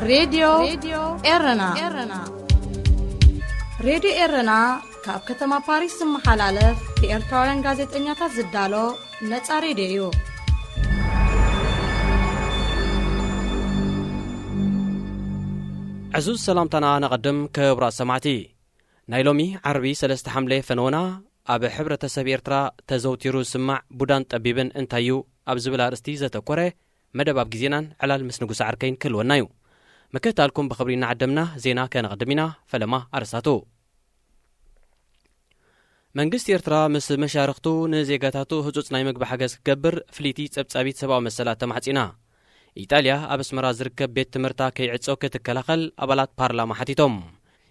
ሬድዮ ኤረና። ሬድዮ ኤረና ካብ ከተማ ፓሪስ ዝመሓላለፍ ብኤርትራውያን ጋዜጠኛታት ዝዳሎ ነጻ ሬድዮ እዩ። ዕዙዝ ሰላምታና ነቐድም፣ ክቡራት ሰማዕቲ። ናይ ሎሚ ዓርቢ ሰለስተ ሓምለ ፈነወና ኣብ ሕብረተሰብ ኤርትራ ተዘውቲሩ ዝስማዕ ቡዳን ጠቢብን እንታይ እዩ ኣብ ዝብል ኣርእስቲ ዘተኮረ መደብ ኣብ ግዜናን ዕላል ምስ ንጉስ ዓርከይን ክህልወና እዩ። ምክትታልኩም ብኽብሪ እናዓደምና ዜና ከነቕድም ኢና። ፈለማ ኣርእስታቱ። መንግስቲ ኤርትራ ምስ መሻርኽቱ ንዜጋታቱ ህጹጽ ናይ ምግቢ ሓገዝ ክገብር ፍልይቲ ጸብጻቢት ሰብኣዊ መሰላት ተማሕጺና። ኢጣልያ ኣብ ኣስመራ ዝርከብ ቤት ትምህርታ ከይዕጾ ክትከላኸል ኣባላት ፓርላማ ሓቲቶም።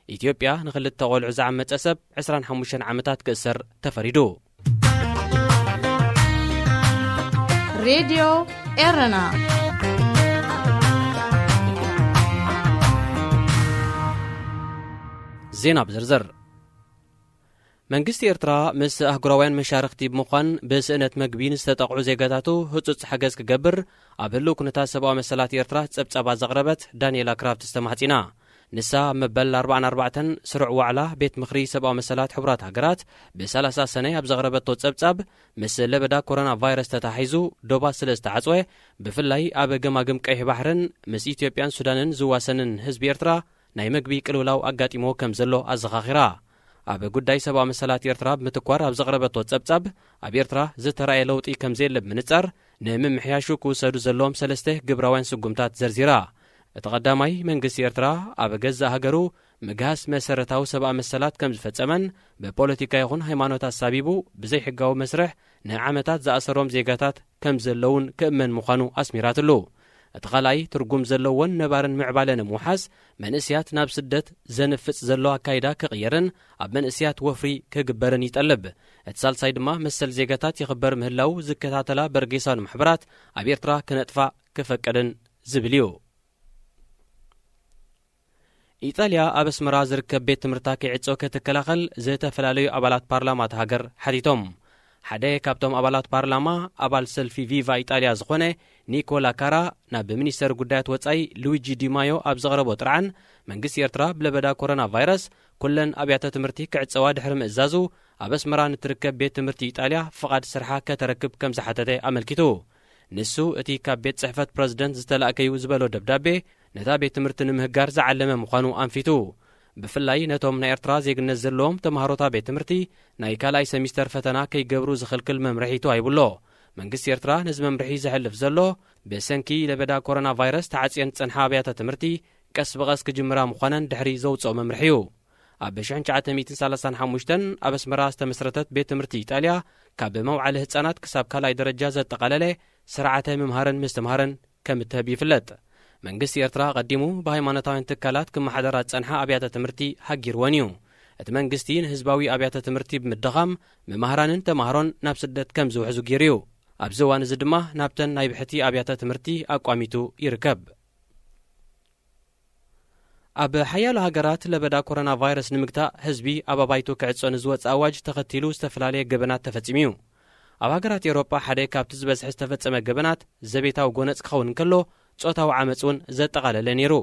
ኢትዮጵያ ንኽልተ ቆልዑ ዝዓመጸ ሰብ ዕስራን ሓሙሽተን ዓመታት ክእሰር ተፈሪዱ። ሬድዮ ኤረና። ዜና ብዝርዝር። መንግስቲ ኤርትራ ምስ ኣህጉራውያን መሻርኽቲ ብምዃን ብስእነት መግቢ ንዝተጠቕዑ ዜጋታቱ ህጹጽ ሓገዝ ክገብር ኣብ ህሉው ኩነታት ሰብኣዊ መሰላት ኤርትራ ጸብጻባ ዘቕረበት ዳንኤላ ክራፍትስ ተማሕጺና። ንሳ ኣብ መበል ኣርባዓን ኣርባዕተን ስሩዕ ዋዕላ ቤት ምኽሪ ሰብኣዊ መሰላት ሕቡራት ሃገራት ብሰላሳ ሰነ ኣብ ዘቕረበቶ ጸብጻብ፣ ምስ ለበዳ ኮሮና ቫይረስ ተታሒዙ ዶባት ስለ ዝተዓጽወ፣ ብፍላይ ኣብ ገማግም ቀይሕ ባሕርን ምስ ኢትዮጵያን ሱዳንን ዝዋሰንን ህዝቢ ኤርትራ ናይ መግቢ ቅልውላው ኣጋጢምዎ ከም ዘሎ ኣዘኻኺራ። ኣብ ጉዳይ ሰብኣዊ መሰላት ኤርትራ ብምትኳር ኣብ ዘቕረበቶ ጸብጻብ፣ ኣብ ኤርትራ ዝተራእየ ለውጢ ከም ዘየለ ብምንጻር፣ ንምምሕያሹ ክውሰዱ ዘለዎም ሰለስተ ግብራውያን ስጉምታት ዘርዚራ። እቲ ቀዳማይ፣ መንግስቲ ኤርትራ ኣብ ገዛእ ሃገሩ ምግሃስ መሰረታዊ ሰብኣዊ መሰላት ከም ዝፈጸመን ብፖለቲካ ይኹን ሃይማኖት ኣሳቢቡ ብዘይሕጋዊ መስርሕ ንዓመታት ዝኣሰሮም ዜጋታት ከም ዘለውን ክእመን ምዃኑ ኣስሚራትሉ። እቲ ካልኣይ፣ ትርጉም ዘለዎን ነባርን ምዕባለ ንምውሓስ፣ መንእስያት ናብ ስደት ዘንፍጽ ዘሎ ኣካይዳ ክቕየርን ኣብ መንእስያት ወፍሪ ክግበርን ይጠልብ። እቲ ሳልሳይ ድማ፣ መሰል ዜጋታት ይኽበር ምህላው ዝከታተላ በርጌሳን ማሕበራት ኣብ ኤርትራ ክነጥፋ ክፈቅድን ዝብል እዩ። ኢጣልያ ኣብ ኣስመራ ዝርከብ ቤት ትምህርታ ከይዕጾ ክትከላኸል ዝተፈላለዩ ኣባላት ፓርላማ እታ ሃገር ሓቲቶም። ሓደ ካብቶም ኣባላት ፓርላማ፣ ኣባል ሰልፊ ቪቫ ኢጣልያ ዝኾነ ኒኮላ ካራ፣ ናብ ሚኒስተር ጉዳያት ወጻኢ ሉዊጂ ዲማዮ ኣብ ዘቕረቦ ጥርዓን፣ መንግስቲ ኤርትራ ብለበዳ ኮሮና ቫይረስ ኩለን ኣብያተ ትምህርቲ ክዕጸዋ ድሕሪ ምእዛዙ፣ ኣብ ኣስመራ ንትርከብ ቤት ትምህርቲ ኢጣልያ ፍቓድ ስርሓ ከተረክብ ከም ዝሓተተ ኣመልኪቱ። ንሱ፣ እቲ ካብ ቤት ጽሕፈት ፕረዚደንት ዝተላእከዩ ዝበሎ ደብዳቤ፣ ነታ ቤት ትምህርቲ ንምህጋር ዝዓለመ ምዃኑ ኣንፊቱ። ብፍላይ ነቶም ናይ ኤርትራ ዜግነት ዘለዎም ተምሃሮታ ቤት ትምህርቲ ናይ ካልኣይ ሰሚስተር ፈተና ከይገብሩ ዝኽልክል መምርሒ ተዋሂቡሎ። መንግስቲ ኤርትራ ነዚ መምርሒ ዘሕልፍ ዘሎ፣ ብሰንኪ ለበዳ ኮሮና ቫይረስ ተዓጽየን ዝጸንሓ ኣብያተ ትምህርቲ ቀስ ብቐስ ክጅምራ ምዃነን ድሕሪ ዘውጽኦ መምርሒ እዩ። ኣብ ሽሕን ትሽዓተ ሚእትን ሰላሳን ሓሙሽተን ኣብ ኣስመራ ዝተመስረተት ቤት ትምህርቲ ኢጣልያ፣ ካብ መውዓሊ ህጻናት ክሳብ ካልኣይ ደረጃ ዘጠቓለለ ስርዓተ ምምሃርን ምስትምሃርን ከም እትህብ ይፍለጥ። መንግስቲ ኤርትራ ኣቐዲሙ ብሃይማኖታውያን ትካላት ክመሓደራ ዝጸንሓ ኣብያተ ትምህርቲ ሃጊርወን እዩ። እቲ መንግስቲ ንህዝባዊ ኣብያተ ትምህርቲ ብምድኻም፣ መማህራንን ተማሃሮን ናብ ስደት ከም ዝውሕዙ ገይሩ እዩ። ኣብዚ እዋን እዚ ድማ ናብተን ናይ ብሕቲ ኣብያተ ትምህርቲ ኣቋሚቱ ይርከብ። ኣብ ሓያሎ ሃገራት ለበዳ ኮሮና ቫይረስ ንምግታእ ህዝቢ ኣብ ኣባይቱ ክዕጾ ንዝወጽእ ኣዋጅ ተኸቲሉ ዝተፈላለየ ገበናት ተፈጺሙ እዩ። ኣብ ሃገራት ኤውሮጳ ሓደ ካብቲ ዝበዝሐ ዝተፈጸመ ገበናት ዘቤታዊ ጎነጽ ክኸውን እንከሎ፣ ጾታዊ ዓመጽ እውን ዘጠቓለለ ነይሩ።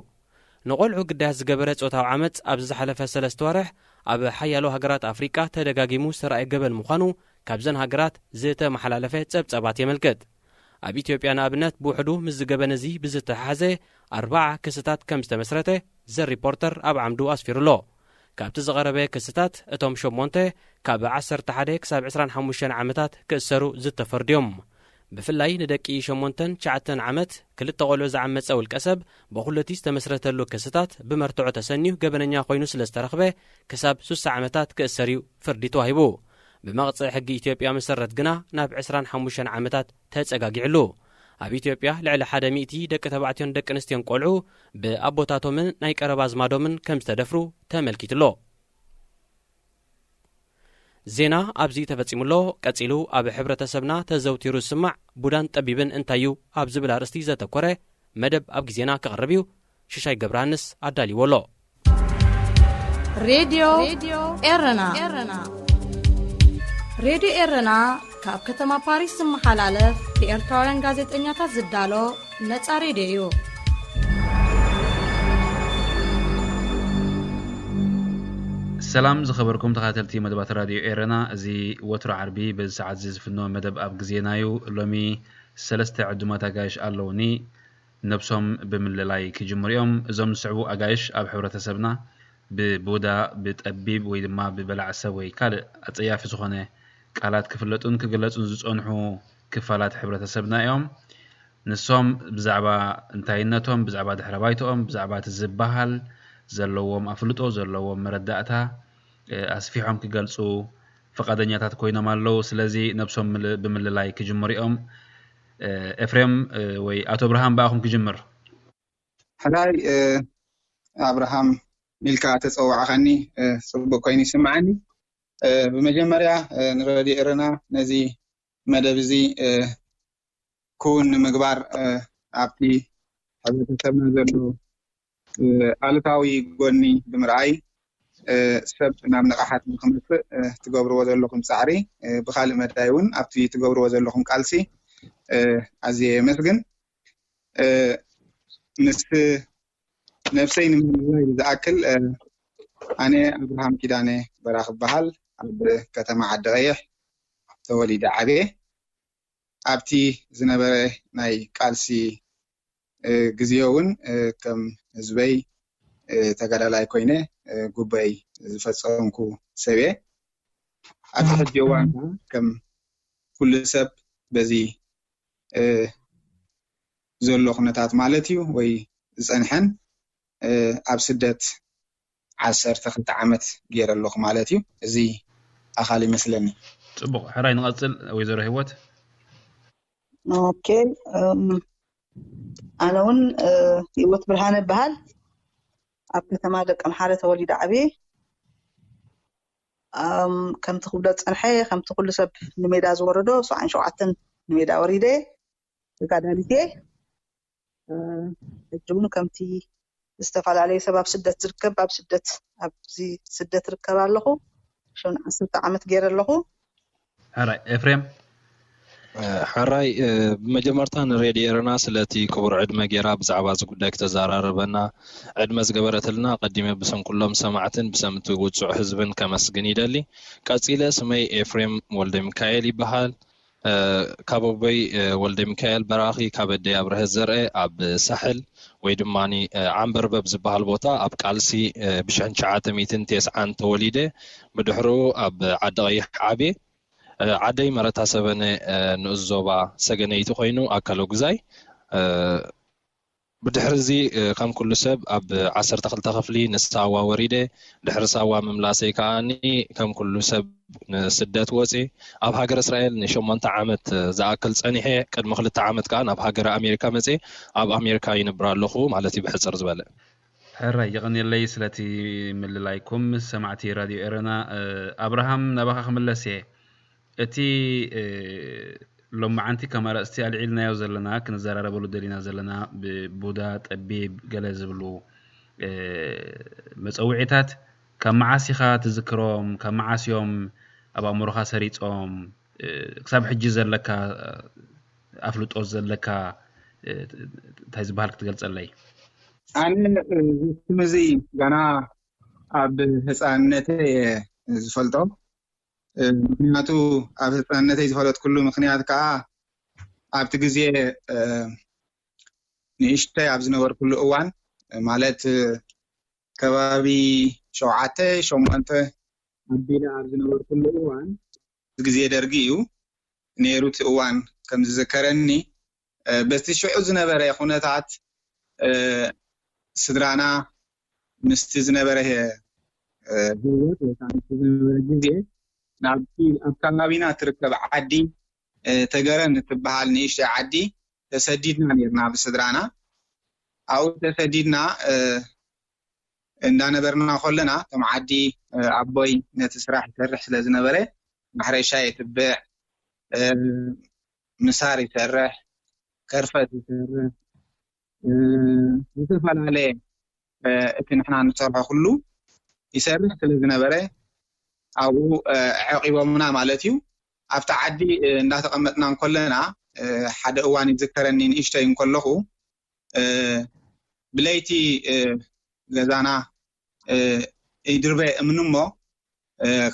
ንቖልዑ ግዳያት ዝገበረ ጾታዊ ዓመጽ ኣብዚ ዝሓለፈ ሰለስተ ወርሕ ኣብ ሓያሎ ሃገራት ኣፍሪቃ ተደጋጊሙ ዝተራእየ ገበን ምዃኑ ካብዘን ሃገራት ዝተመሓላለፈ ጸብጻባት የመልክት። ኣብ ኢትዮጵያ ንኣብነት ብውሕዱ ምስ ዝገበን እዚ ብዝተሓሓዘ ኣርባዓ ክስታት ከም ዝተመስረተ ዘ ሪፖርተር ኣብ ዓምዱ ኣስፊሩሎ። ካብቲ ዝቐረበ ክስታት እቶም ሸሞንተ ካብ ዓሰርተ ሓደ ክሳብ ዕስራን ሓሙሽተን ዓመታት ክእሰሩ ዝተፈርዱ እዮም። ብፍላይ ንደቂ ሸሞንተን ትሽዓተን ዓመት ክልተ ቆልዑ ዝዓመጸ ውልቀ ሰብ ብኹሉ እቲ ዝተመስረተሉ ክስታት ብመርትዖ ተሰንዩ ገበነኛ ኮይኑ ስለ ዝተረኽበ ክሳብ ሱሳ ዓመታት ክእሰር እዩ ፍርዲ ተዋሂቡ። ብመቕጽዒ ሕጊ ኢትዮጵያ መሰረት ግና ናብ ዕስራን ሓሙሽተን ዓመታት ተጸጋጊዕሉ። ኣብ ኢትዮጵያ ልዕሊ ሓደ ሚእቲ ደቂ ተባዕትዮን ደቂ ኣንስትዮን ቆልዑ ብኣቦታቶምን ናይ ቀረባ ኣዝማዶምን ከም ዝተደፍሩ ተመልኪቱሎ። ዜና ኣብዚ ተፈጺሙሎ። ቀጺሉ ኣብ ሕብረተሰብና ተዘውቲሩ ዝስማዕ ቡዳን ጠቢብን እንታይ እዩ ኣብ ዝብል ኣርእስቲ ዘተኮረ መደብ ኣብ ግዜና ክቐርብ እዩ። ሽሻይ ገብረሃንስ ኣዳልይዎ ኣሎ። ሬድዮ ኤረና። ሬድዮ ኤረና ካብ ከተማ ፓሪስ ዝመሓላለፍ ብኤርትራውያን ጋዜጠኛታት ዝዳሎ ነጻ ሬድዮ እዩ። ሰላም ዝኸበርኩም ተኸታተልቲ መደባት ራድዮ ኤረና፣ እዚ ወትሮ ዓርቢ በዚ ሰዓት እዚ ዝፍኖ መደብ ኣብ ግዜና እዩ። ሎሚ ሰለስተ ዕዱማት ኣጋይሽ ኣለውኒ፣ ነብሶም ብምልላይ ክጅምሩ እዮም። እዞም ዝስዕቡ ኣጋይሽ ኣብ ሕብረተሰብና ብቡዳ፣ ብጠቢብ ወይ ድማ ብበላዕ ሰብ ወይ ካልእ ኣጸያፊ ዝኾነ ቃላት ክፍለጡን ክግለጹን ዝጸንሑ ክፋላት ሕብረተሰብና እዮም። ንሶም ብዛዕባ እንታይነቶም፣ ብዛዕባ ድሕረ ባይትኦም፣ ብዛዕባ እቲ ዝበሃል ዘለዎም ኣፍልጦ፣ ዘለዎም መረዳእታ፣ እ፣ ኣስፊሖም ክገልጹ ፍቓደኛታት ኮይኖም ኣለዉ። ስለዚ ነብሶም ምል-፣ ብምልላይ ክጅምሩ እዮም። እ፣ ኤፍሬም፣ እ፣ ወይ ኣቶ ብርሃን ብኣኹም ክጅምር። ሕራይ፣ እ፣ ኣብርሃም ኢልካ ተጸዋዕኻኒ፣ እ፣ ጽቡቅ ኮይኑ ይስምዓኒ። እ፣ ብመጀመርያ፣ እ፣ ንረድዮ ኤረና ነዚ መደብ እዚ፣ እ፣ ክውን ንምግባር፣ እ፣ ኣብቲ ሕብረተሰብና ዘሎ፣ እ፣ ኣሉታዊ ጎኒ ብምርኣይ፣ እ፣ ሰብ ናብ ንቕሓት ንክመጽእ፣ እ፣ ትገብርዎ ዘለኹም ጻዕሪ፣ እ፣ ብኻልእ መዳይ እውን ኣብቲ ትገብርዎ ዘለኹም ቃልሲ፣ እ፣ ኣዝየ የመስግን። እ፣ ምስ ነብሰይ ንምልላይ ዝኣክል፣ እ፣ ኣነ ኣብርሃም ኪዳነ በራኽ እበሃል። ኣብ ከተማ ዓዲ ቀይሕ ተወሊደ ዓብየ። ኣብቲ ዝነበረ ናይ ቃልሲ፣ እ፣ ግዜ እውን፣ እ፣ ከም ህዝበይ፣ እ፣ ተጋዳላይ ኮይነ፣ እ፣ ጉበይ ዝፈጸምኩ ሰብ እየ። ኣብዚ ሕጂ እዋን ከዓ ከም ኩሉ ሰብ በዚ፣ እ፣ ዘሎ ኩነታት ማለት እዩ ወይ ዝጸንሐን፣ እ፣ ኣብ ስደት ዓሰርተ ክልተ ዓመት ገይረ ኣለኹ ማለት እዩ። እዚ ኣኻል ይመስለኒ። ጽቡቕ፣ ሕራይ ንቐጽል ወይዘሮ ህይወት። ኦኬ፣ እም፣ ኣነ እውን፣ እ፣ ህይወት ብርሃነ እበሃል። ኣብ ከተማ ደቀምሓረ ተወሊደ ዓብየ። እም፣ ከምቲ ክብሎ ዝጸንሐ፣ ከምቲ ኩሉ ሰብ ንሜዳ ዝወረዶ፣ ሰብዓን ሸውዓተን ንሜዳ ወሪደ፣ ተጋዳሊት እየ። እ፣ ሕጂ እውን ከምቲ ዝተፈላለዩ ሰብ ኣብ ስደት ዝርከብ፣ ኣብ ስደት፣ ኣብዚ ስደት ርከብ ኣለኹ። ሽዑ ዓሰርተ ዓመት ገይረ ኣለኹ። ሕራይ ኤፍሬም። እ፣ ሕራይ፣ እ፣ ብመጀመርታ ንሬድዮ ኤረና ስለቲ ክቡር ዕድመ ገይራ ብዛዕባ እዚ ጉዳይ ክተዘራርበና ዕድመ ዝገበረትልና ኣቐዲመ ብስም ኩሎም ሰማዕትን ብስም እቲ ውጹዕ ህዝብን ከመስግን ይደሊ። ቀጺለ ስመይ ኤፍሬም ወልደ ሚካኤል ይበሃል። እ፣ ካብ ኣቦይ፣ እ፣ ወልደ ሚካኤል በራኺ፣ ካብ ኣደይ ኣብርሀት ዘርአ ኣብ ሳሕል ወይ ድማ፣ እ፣ ዓምበርበብ ዝበሃል ቦታ ኣብ ቃልሲ፣ እ፣ ብሽሕን ትሽዓተ ሚእትን ተስዓን ተወሊደ። ብድሕሪኡ ኣብ ዓዲ ቀይሕ ዓብየ። እ፣ ዓደይ መረታ ሰበነ፣ እ፣ ንኡስ ዞባ ሰገነይቲ ኮይኑ ኣከለ ጉዛይ። እ፣ ብድሕሪ እዚ፣ እ፣ ከም ኩሉ ሰብ ኣብ ዓሰርተ ክልተ ክፍሊ ንሳዋ ወሪደ። ድሕሪ ሳዋ ምምላሰይ ከኣኒ ከም ኩሉ ሰብ ንስደት ወፅየ። ኣብ ሃገረ እስራኤል ንሸሞንተ ዓመት ዝኣክል ፀኒሐ። ቅድሚ ክልተ ዓመት ከኣ ናብ ሃገረ ኣሜሪካ መፅየ። ኣብ ኣሜሪካ ይነብር ኣለኹ ማለት እዩ ብሕፅር ዝበለ። ሕራይ የቐንየለይ ስለቲ ምልላይኩም። ሰማዕቲ ራድዮ ኤረና፣ እ፣ ኣብርሃም ናባኻ ክምለስ እየ። እቲ፣ እ፣ ሎማዓንቲ ከም ኣርእስቲ ኣልዒልናዮ ዘለና፣ ክንዘራረበሉ ደሊና ዘለና ብቡዳ፣ ጠቢብ፣ ገለ ዝብሉ፣ እ፣ መጸውዒታት ካብ መዓስ ኢኻ ትዝክሮም? ካብ መዓስ እዮም ኣብ ኣእምሮኻ ሰሪጾም? እ፣ ክሳብ ሕጂ ዘለካ፣ እ፣ ኣፍልጦ ዘለካ፣ እ፣ እንታይ ዝበሃል ክትገልጸለይ? ኣነ፣ እ፣ እዚ ስም እዚ ገና ኣብ ህጻንነተይ እየ ዝፈልጦ። እ፣ ምኽንያቱ ኣብ ህጻንነተይ ዝፈለጥኩሉ ምኽንያት ከኣ ኣብቲ ግዜ፣ እ፣ ንእሽተይ ኣብ ዝነበርኩሉ እዋን፣ ማለት፣ እ፣ ከባቢ ሸውዓተ፣ ሸሞንተ ኣቢለ ኣብ ዝነበርኩሉ እዋን፣ ግዜ ደርጊ እዩ ነይሩ እቲ እዋን ከም ዝዝከረኒ። እ፣ በቲ ሽዑ ዝነበረ ኩነታት፣ እ፣ ስድራና ምስቲ ዝነበረ፣ እ፣ ህይወት ወይ ከዓ ምስቲ ዝነበረ ግዜ ናብቲ ኣብ ከባቢና ትርከብ ዓዲ፣ እ፣ ተገረን እትበሃል ንእሽተይ ዓዲ ተሰዲድና ነይርና ብስድራና። ኣብኡ ተሰዲድና፣ እ፣ እንዳነበርና ከለና፣ እቶም ዓዲ፣ እ፣ ኣቦይ ነቲ ስራሕ ይሰርሕ ስለ ዝነበረ፣ ማሕረሻ የትብዕ፣ እ፣ ምሳር ይሰርሕ፣ ከርፈት ይሰርሕ፣ እ፣ ዝተፈላለየ፣ እ፣ እቲ ንሕና ንሰርሖ ኩሉ ይሰርሕ ስለ ዝነበረ፣ ኣብኡ፣ እ፣ ኣዕቂቦምና ማለት እዩ። ኣብቲ ዓዲ፣ እ፣ እንዳተቐመጥና እንከለና፣ እ፣ ሓደ እዋን ይዝከረኒ፣ ንእሽተይ እንከለኹ፣ እ፣ ብለይቲ፣ እ፣ ገዛና፣ እ፣ ይድርበ እምኒ እሞ፣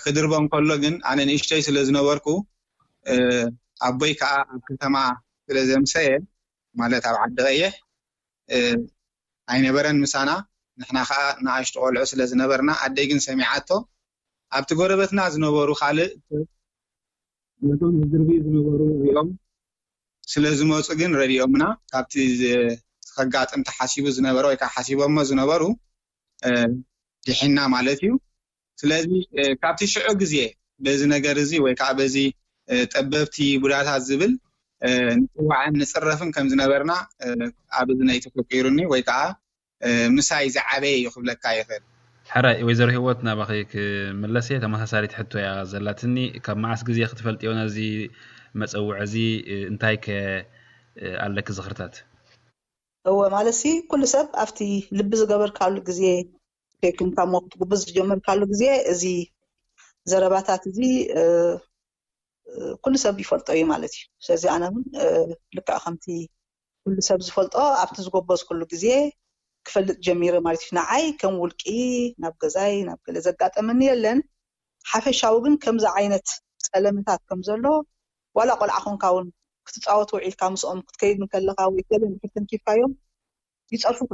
ክድርቦ እንከሎ ግን ኣነ ንእሽተይ ስለ ዝነበርኩ ኣቦይ ከዓ ኣብ ከተማ ስለ ዘምሰየ፣ ማለት ኣብ ዓዲ ቀይሕ ኣይነበረን ምሳና። ንሕና ከዓ ንኣሽቱ ቆልዑ ስለ ዝነበርና ኣደይ ግን ሰሚዓቶ። ኣብቲ ጎረበትና ዝነበሩ ካልእ ነቶም ዝድርብዩ ዝነበሩ ሪኦም ስለ ዝመፁ ግን ረዲኦምና። ካብቲ ከጋጥም ተሓሲቡ ዝነበረ ወይ ከዓ ሓሲቦሞ ዝነበሩ ድሒና ማለት እዩ። ስለዚ ካብቲ ሽዑ ግዜ በዚ ነገር እዚ ወይ ከዓ በዚ ጠበብቲ ቡዳታት ዝብል ንፅዋዕን ንፅረፍን ከም ዝነበርና ኣብ እዝነይ ተፈቂሩኒ ወይ ከዓ ምሳይ ዝዓበየ እዩ ክብለካ ይኽእል። ሕራይ፣ ወይዘሮ ህይወት፣ ናባኺ ክምለስ እየ። ተመሳሳሊት ሕቶ እያ ዘላትኒ። ካብ መዓስ ግዜ ክትፈልጥዮ ነዚ መፀውዒ እዚ? እንታይ ከ ኣለኪ ዝኽርታት? እወ፣ ማለት ሲ ኩሉ ሰብ ኣብቲ ልቢ ዝገበርካሉ ግዜ፣ ቴክንካ ሞ ክትጉብዝ ዝጀመርካሉ ግዜ፣ እዚ ዘረባታት እዚ ኩሉ ሰብ ይፈልጦ እዩ ማለት እዩ። ስለዚ ኣነ እውን ልክዕ ከምቲ ኩሉ ሰብ ዝፈልጦ ኣብቲ ዝጎበዝኩሉ ግዜ ክፈልጥ ጀሚረ ማለት እዩ። ንዓይ ከም ውልቂ ናብ ገዛይ ናብ ገለ ዘጋጠመኒ የለን። ሓፈሻዊ ግን ከምዚ ዓይነት ፀለምታት ከም ዘሎ ዋላ ቆልዓ ኮንካ እውን ክትፃወት ውዒልካ ምስኦም ክትከይድ እንከለካ ወይ ገለ እንድሕር ተንኪፍካዮም ይፀርፉካ።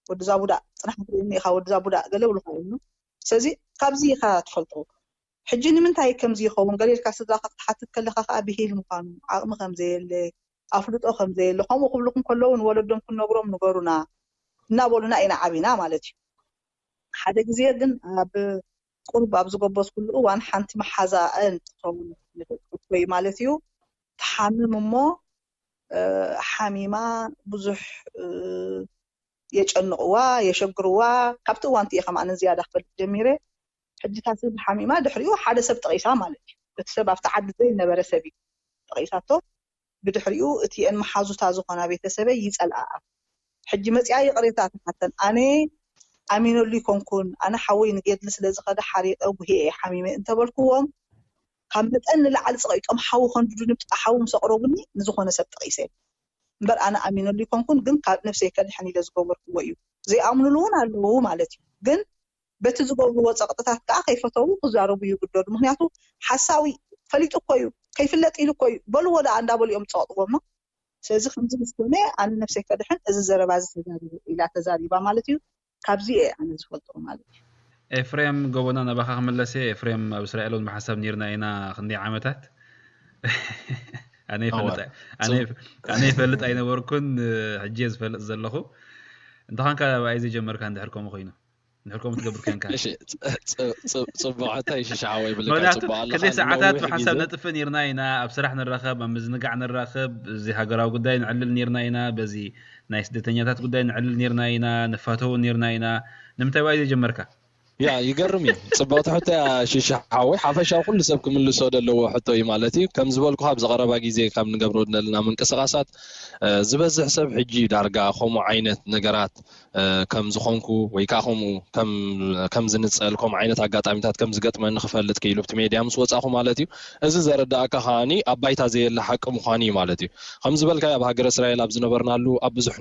ወድዛ ቡዳእ ፅናሕ ክትርእየኒ ኢኻ ወድዛ ቡዳእ ገለ ብሉካ እዮም። ስለዚ ካብዚ ኢኻ ትፈልጦ። ሕጂ ንምንታይ ከምዚ ይኸውን ገለ ኢልካ ስድራኻ ክትሓትት ከለኻ ከዓ ብሂል ምዃኑ ዓቕሚ ከምዘየለ ኣፍልጦ ከምዘየለ ከምኡ ክብልኩም ከለዉ ንወለዶም ክንነግሮም ንገሩና እናበሉና ኢና ዓቢና ማለት እዩ። ሓደ ግዜ ግን ኣብ ቁሩብ ኣብ ዝጎበዝኩሉ እዋን ሓንቲ መሓዛኣን ትኸውን ንደቂ ኣንስትዮ ማለት እዩ ትሓምም እሞ ሓሚማ ብዙሕ የጨንቕዋ የሸግርዋ። ካብቲ እዋንቲ እየ ከማን ዝያዳ ክፈልጥ ጀሚረ። ሕጂ እታ ሰብ ሓሚማ ድሕሪኡ ሓደ ሰብ ጠቒሳ ማለት እዩ። እቲ ሰብ ኣብቲ ዓዲ ዘይነበረ ሰብ እዩ ጠቒሳቶ። ብድሕሪኡ እቲአን መሓዙታ ዝኾና ቤተሰበይ ይጸልኣኣ። ሕጂ መጺኣ ይቕሬታ ትሓተን። ኣነ ኣሚነሉ ይኮንኩን፣ ኣነ ሓወይ ንገድሊ ስለ ዝኸደ ሓሪቐ ጉሂኤ እየ ሓሚመ እንተበልኩዎም፣ ካብ መጠን ንላዕሊ ጸቒጦም ሓዊ ከንድዱኒ፣ ብጥቃ ሓዊ ምስ ኣቕረቡኒ ንዝኾነ ሰብ ጠቒሰ። እምበር ኣነ ኣሚነሉ ይኮንኩን፣ ግን ካብ ነብሰይ ከድሕን ኢለ ዝገበርኩዎ እዩ። ዘይኣምኑሉ እውን ኣለዉ ማለት እዩ። ግን በቲ ዝገብርዎ ጸቕጥታት ከዓ ከይፈተዉ ክዛረቡ ይግደዱ። ምክንያቱ ሓሳዊ ፈሊጡ እኮ እዩ፣ ከይፍለጥ ኢሉ እኮ እዩ፣ በልዎ ደኣ እንዳበሉ እዮም ዝጸቕጥዎ እሞ። ስለዚ ከምዚ ምስ ኮነ ኣነ ነብሰይ ከድሕን እዚ ዘረባ እዚ ተዛሪበ ኢላ ተዛሪባ ማለት እዩ። ካብዚ እየ ኣነ ዝፈልጦ ማለት እዩ። ኤፍሬም ጎቦና ናባኻ ክምለስ እየ። ኤፍሬም ኣብ እስራኤል እውን ብሓንሳብ ነይርና ኢና ክንደይ ዓመታት። ኣነ ይፈልጥ ኣነ ይፈልጥ ኣይነበርኩን፣ ሕጂ እየ ዝፈልጥ ዘለኹ። እንተኾንካ ኣብኣይ ዘይጀመርካ እንድሕር ከምኡ ኮይኑ እንድሕር ከምኡ ትገብር ኮንካ። እሺ፣ ጽቡቕ ሕቶ ይሽሻ ወይ ብልካ ምክንያቱ ጽቡቕ ኣለኻ። ክንደይ ሰዓታት ብሓንሳብ ነጥፍእ ነርና ኢና፣ ኣብ ስራሕ ንራኸብ፣ ኣብ ምዝንጋዕ ንራኸብ፣ እዚ ሃገራዊ ጉዳይ ንዕልል ነርና ኢና፣ በዚ ናይ ስደተኛታት ጉዳይ ንዕልል ነርና ኢና፣ ንፋተው ነርና ኢና። ንምንታይ ባይ ዘይጀመርካ? ያ ይገርም እዩ። ጽብቕቲ ሕቶ እያ ሽሻ ሓወይ። ሓፈሻዊ ኩሉ ሰብ ክምልሶ ዘለዎ ሕቶ እዩ ማለት እዩ። ከም ዝበልኩኻ ኣብዚ ቀረባ ግዜ ካብ ንገብሮ ዘለና ምንቅስቓሳት ዝበዝሕ ሰብ ሕጂ ዳርጋ ከምኡ ዓይነት ነገራት ከም ዝኾንኩ ወይ ከዓ ከምኡ ከም ዝንፀል ከምኡ ዓይነት ኣጋጣሚታት ከም ዝገጥመኒ ክፈልጥ ክኢሉ ኣብቲ ሜድያ ምስ ወፃኹ ማለት እዩ። እዚ ዘረዳእካ ከዓኒ ኣብ ባይታ ዘየለ ሓቂ ምዃኑ እዩ ማለት እዩ። ከም ዝበልካዮ ኣብ ሃገረ እስራኤል ኣብ ዝነበርናሉ ኣብ ብዙሕ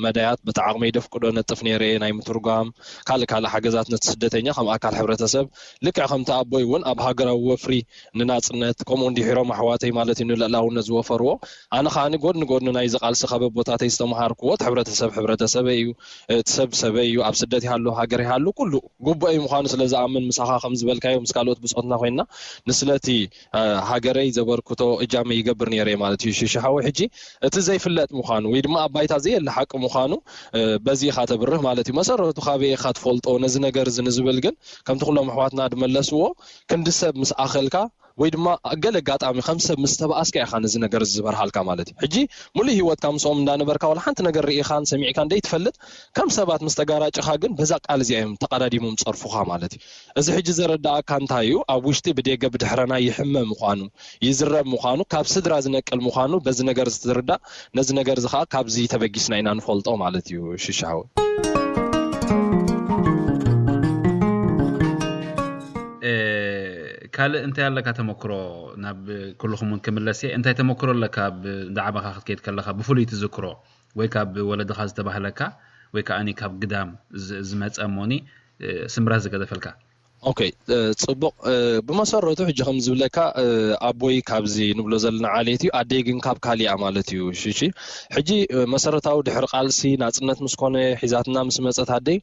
መዳያት በቲ ዓቕመይ ደፍቅዶ ነጥፍ ነይረ ናይ ምትርጓም ካልእ ካልእ ሓገዛት ነቲ ስደተኛ ከም ኣካል ሕብረተሰብ ልክዕ ከምቲ ኣቦይ እውን ኣብ ሃገራዊ ወፍሪ ንናፅነት ከምኡ እንዲሕሮም ኣሕዋተይ ማለት እዩ ንልዕላውነት ዝወፈርዎ ኣነ ከዓኒ ጎድኒ ጎድኒ ናይዚ ቃልሲ ካበቦታተይ ዝተምሃርክዎ እቲ ሕብረተሰብ ሕብረተሰበይ እዩ፣ እቲ ሰብ ሰበይ እዩ፣ ኣብ ስደት ይሃሉ ሃገር ይሃሉ ኩሉ ጉቡአይ ምዃኑ ስለ ዝኣምን ምሳኻ ከም ዝበልካዮ ምስ ካልኦት ብፆትና ኮይንና ንስለቲ ሃገረይ ዘበርክቶ እጃመይ ይገብር ነይረ ማለት እዩ ሽሽሓዊ። ሕጂ እቲ ዘይፍለጥ ምዃኑ ወይ ድማ ኣብ ባይታ ዘየለ ሓቂ ምዃኑ በዚ ኢኻ ተብርህ ማለት እዩ። መሰረቱ ካበይ ኢኻ ትፈልጦ ነዚ ነገር እዚ ንዝብል ግን ከምቲ ኩሎም ኣሕዋትና ድመለስዎ ክንዲ ሰብ ምስ ኣኸልካ ወይ ድማ ገለ ኣጋጣሚ ከም ሰብ ምስ ተባኣስካ ኢኻ ነዚ ነገር ዝበርሃልካ ማለት እዩ። ሕጂ ሙሉእ ሂወትካ ምስኦም እንዳነበርካ ዋላ ሓንቲ ነገር ርኢኻን ሰሚዕካን ደይትፈልጥ ከም ሰባት ምስ ተጋራጭኻ ግን በዛ ቃል እዚኣ እዮም ተቐዳዲሞም ጸርፉኻ ማለት እዩ። እዚ ሕጂ ዘረዳኣካ እንታይ እዩ? ኣብ ውሽጢ ብደገ ብድሕረና ይሕመ ምዃኑ ይዝረብ ምዃኑ ካብ ስድራ ዝነቅል ምዃኑ በዚ ነገር እዚ ትርዳእ። ነዚ ነገር እዚ ከዓ ካብዚ ተበጊስና ኢና ንፈልጦ ማለት እዩ ሽሻዊ። ካልእ እንታይ ኣለካ ተመክሮ? ናብ ኩልኹም እውን ክምለስ እየ። እንታይ ተመክሮ ኣለካ ኣብ እንዳ ዓባኻ ክትከይድ ከለኻ ብፍሉይ ትዝክሮ ወይ ካብ ወለድኻ ዝተባህለካ ወይ ከዓኒ ካብ ግዳም ዝመፀ እሞኒ ስምራት ዝገደፈልካ? ኦኬ፣ ጽቡቕ። ብመሰረቱ ሕጂ ከም ዝብለካ፣ ኣቦይ ካብዚ ንብሎ ዘለና ዓሌት እዩ፣ ኣደይ ግን ካብ ካሊኣ ማለት እዩ። ሽሺ ሕጂ መሰረታዊ ድሕሪ ቃልሲ ናጽነት ምስ ኮነ፣ ሒዛትና ምስ መጸት ኣደይ፣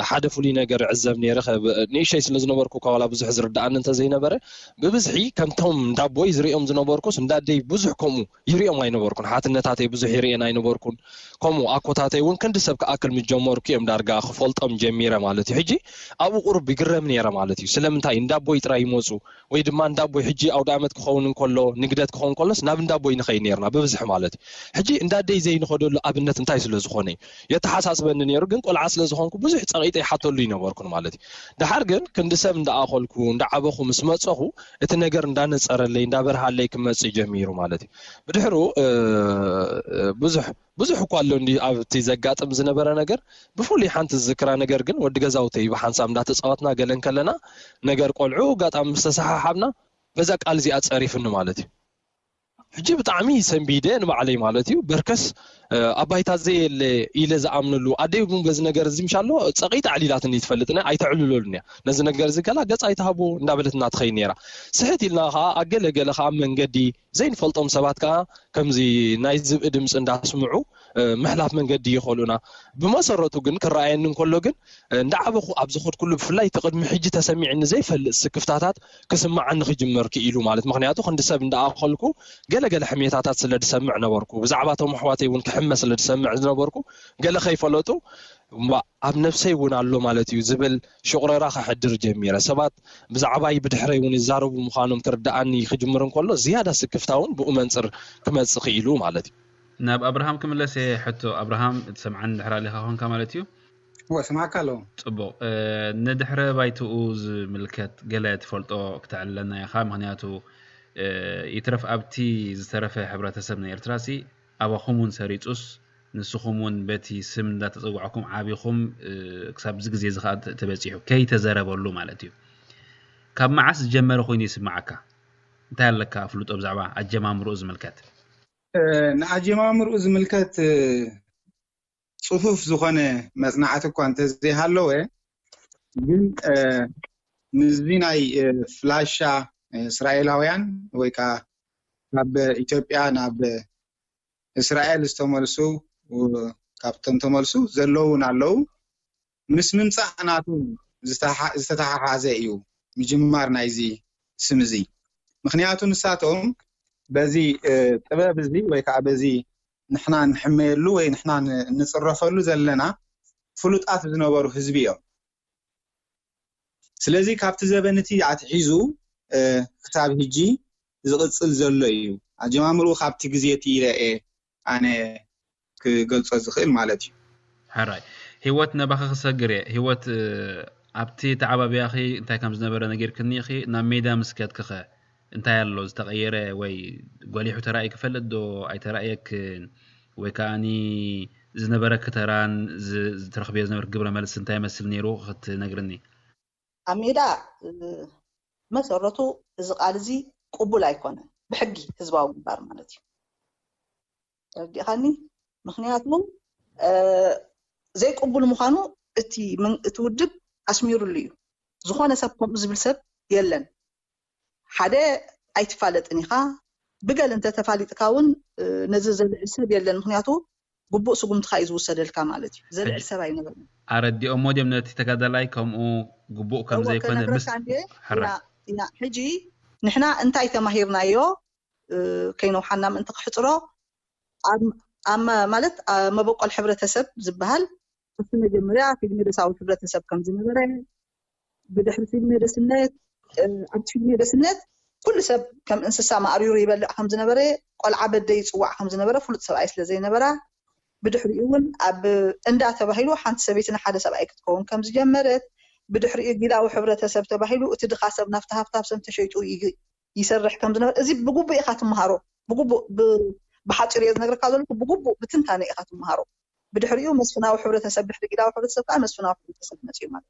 ሓደ ፍሉይ ነገር ዕዘብ ነይረ። ንእሸይ ስለ ዝነበርኩ፣ ካዋላ ብዙሕ ዝርዳኣኒ እንተዘይነበረ፣ ብብዝሒ ከምቶም እንዳቦይ ዝሪኦም ዝነበርኩስ እንዳደይ ብዙሕ ከምኡ ይሪኦም ኣይነበርኩን። ሓትነታተይ ብዙሕ ይሪኤን ኣይነበርኩን። ከምኡ ኣኮታተይ እውን ክንዲ ሰብ ክኣክል ምስ ጀመርኩ እዮም ዳርጋ ክፈልጦም ጀሚረ ማለት እዩ። ሕጂ ኣብኡ ቁሩብ ይግረም ነይረ ማለት እዩ። ስለምንታይ እንዳቦይ ጥራይ ይመፁ ወይ ድማ እንዳቦይ ሕጂ ኣውደ ዓመት ክኸውን እንከሎ፣ ንግደት ክኸውን እንከሎስ ናብ እንዳቦይ ንኸይድ ነይርና ብብዝሒ ማለት እዩ። ሕጂ እንዳደይ ዘይንኸደሉ ኣብነት እንታይ ስለ ዝኾነ እዩ? የተሓሳስበኒ ነይሩ፣ ግን ቆልዓ ስለ ዝኾንኩ ብዙሕ ፀቒጠ ይሓተሉ ይነበርኩን ማለት እዩ። ደሓር ግን ክንዲ ሰብ እንዳኣኸልኩ እንዳዓበኹ ምስ መፀኹ እቲ ነገር እንዳነፀረለይ እንዳበርሃለይ ክመፅእ ጀሚሩ ማለት እዩ። ብድሕሩ ብዙሕ ብዙሕ እኳ ኣሎ እንዲ ኣብቲ ዘጋጥም ዝነበረ ነገር፣ ብፍሉይ ሓንቲ ዝዝክራ ነገር ግን፣ ወዲ ገዛውተይ ብሓንሳብ እንዳተፃወትና ገለን ከለና፣ ነገር ቆልዑ ኣጋጣሚ ምስ ተሰሓሓብና፣ በዛ ቃል እዚኣ ፀሪፍኒ ማለት እዩ። ሕጂ ብጣዕሚ ሰንቢደ ንባዕለይ ማለት እዩ። በርከስ ኣብ ባይታ ዘየለ ኢለ ዝኣምነሉ ኣደይ እውን በዚ ነገር እዚ ምሻሎ ፀቒ ተዕሊላትኒ ትፈልጥና ኣይተዕልለሉን እያ። ነዚ ነገር እዚ ገላ ገፅ ኣይትሃቡ እንዳበለትና ትኸይድ ነይራ። ስሕት ኢልና ከዓ ኣገለገለ ከዓ መንገዲ ዘይንፈልጦም ሰባት ከዓ ከምዚ ናይ ዝብኢ ድምፂ እንዳስምዑ ምሕላፍ መንገዲ ይኸሉና። ብመሰረቱ ግን ክረኣየኒ እንከሎ ግን እንዳዓበኹ ኣብ ዝኸድኩሉ ብፍላይ እቲ ቅድሚ ሕጂ ተሰሚዕኒ ዘይፈልጥ ስክፍታታት ክስምዓኒ ክጅመር ክኢሉ ማለት ምክንያቱ ክንዲ ሰብ እንዳኣኸልኩ ገለገለ ሕሜታታት ስለ ዝሰምዕ ነበርኩ። ብዛዕባ እቶም ኣሕዋተይ እውን ክሕመ ስለ ዝሰምዕ ዝነበርኩ ገለ ከይፈለጡ እምባ ኣብ ነብሰይ እውን ኣሎ ማለት እዩ ዝብል ሽቑረራ ከሕድር ጀሚረ። ሰባት ብዛዕባይ ብድሕረይ እውን ይዛረቡ ምዃኖም ክርድኣኒ ክጅምር እንከሎ ዝያዳ ስክፍታ እውን ብኡ መንፅር ክመፅእ ክኢሉ ማለት እዩ። ናብ ኣብርሃም ክምለስ እየ ሕቶ። ኣብርሃም እትሰምዓኒ ድሕር ኣሊኻ ኮንካ ማለት እዩ? እወ ስማዕካ ኣለዎ። ፅቡቕ። ንድሕረ ባይትኡ ዝምልከት ገለ ትፈልጦ ክተዕልለና ኢኻ? ምክንያቱ ይትረፍ ኣብቲ ዝተረፈ ሕብረተሰብ ናይ ኤርትራ ሲ ኣባኹም እውን ሰሪጹስ ንስኹም እውን በቲ ስም እንዳተጸዋዕኩም ዓቢኹም ክሳብ እዚ ግዜ እዚ ከዓ ተበጺሑ ከይተዘረበሉ ማለት እዩ። ካብ መዓስ ዝጀመረ ኮይኑ ይስምዓካ? እንታይ ኣለካ ኣፍልጦ ብዛዕባ ኣጀማምርኡ ዝምልከት? ንኣጀማምርኡ ዝምልከት ጽፉፍ ዝኾነ መጽናዕቲ እኳ እንተዘይሃለወ ግን ምስዚ ናይ ፍላሻ እስራኤላውያን ወይ ከዓ ካብ ኢትዮጵያ ናብ እስራኤል ዝተመልሱ ካብቶም ተመልሱ ዘለውን ኣለዉ ምስ ምምፃእ ናቱ ዝተተሓሓዘ እዩ ምጅማር ናይዚ ስም እዚ ምክንያቱ ንሳቶም በዚ ጥበብ እዚ ወይ ከዓ በዚ ንሕና ንሕመየሉ ወይ ንሕና ንፅረፈሉ ዘለና ፍሉጣት ዝነበሩ ህዝቢ እዮም ስለዚ ካብቲ ዘበን እቲ ኣትሒዙ ክሳብ ሕጂ ዝቕፅል ዘሎ እዩ ኣጀማምርኡ ካብቲ ግዜ እቲ ኢለ እየ ኣነ ክገልፆ ዝኽእል ማለት እዩ ሕራይ ህይወት ነባኺ ክሰግር እየ ህይወት ኣብቲ ተዓባቢያኺ እንታይ ከም ዝነበረ ነጊርክኒ ኢኺ ናብ ሜዳ ምስ ከድክኸ እንታይ ኣሎ ዝተቐየረ ወይ ጎሊሑ ተራእዩ ክፈልጥ ዶ ኣይተራእየክን ወይ ከዓኒ ዝነበረኪ ተራን ዝትረኽብዮ ዝነበርኪ ግብረ መልሲ እንታይ ይመስል ነይሩ ክትነግርኒ ኣብ ሜዳ መሰረቱ እዚ ቃል እዚ ቅቡል ኣይኮነን ብሕጊ ህዝባዊ ግንባር ማለት እዩ ተረዲእኻኒ ምክንያቱ ዘይቅቡል ምዃኑ እቲ እቲ ውድብ ኣስሚሩሉ እዩ ዝኾነ ሰብ ከምኡ ዝብል ሰብ የለን ሓደ ኣይትፋለጥን ኢኻ ብገል እንተተፋሊጥካ እውን ነዚ ዘልዕል ሰብ የለን ምክንያቱ ግቡእ ስጉምትኻ እዩ ዝውሰደልካ ማለት እዩ ዘልዕል ሰብ ኣይነበርን ኣረዲኦሞ ድዮም ነቲ ተጋዳላይ ከምኡ ግቡእ ከም ዘይኮነ ምስ ሕጂ ንሕና እንታይ ተማሂርናዮ ከይነውሓና ምእንቲ ክሕፅሮ ኣብ ማለት መበቆል ሕብረተሰብ ዝበሃል ኣብቲ መጀመርያ ፊልሚ ደሳዊ ሕብረተሰብ ከም ዝነበረ ብድሕሪ ፊልሚ ደስነት ኣብቲ ፊልሚ ደስነት ኩሉ ሰብ ከም እንስሳ ማዕሪሩ ይበልዕ ከም ዝነበረ ቆልዓ በደ ይፅዋዕ ከም ዝነበረ ፍሉጥ ሰብኣይ ስለ ዘይነበራ ብድሕሪኡ እውን ኣብ እንዳ ተባሂሉ ሓንቲ ሰበይትን ሓደ ሰብኣይ ክትከውን ከም ዝጀመረት ብድሕሪኡ ጊላዊ ሕብረተሰብ ተባሂሉ እቲ ድኻ ሰብ ናብቲ ሃብታብ ሰብ ተሸይጡ ይሰርሕ ከም ዝነበረ እዚ ብግቡእ ኢኻ ትመሃሮ ብግቡእ ብሓፂሩ እየ ዝነግረካ ዘለኩ ብግቡእ ብትንታነ ኢኻ ትመሃሮ ብድሕሪኡ መስፍናዊ ሕብረተሰብ ድሕሪ ጊላዊ ሕብረተሰብ ከዓ መስፍናዊ ሕብረተሰብ መፅኡ ማለት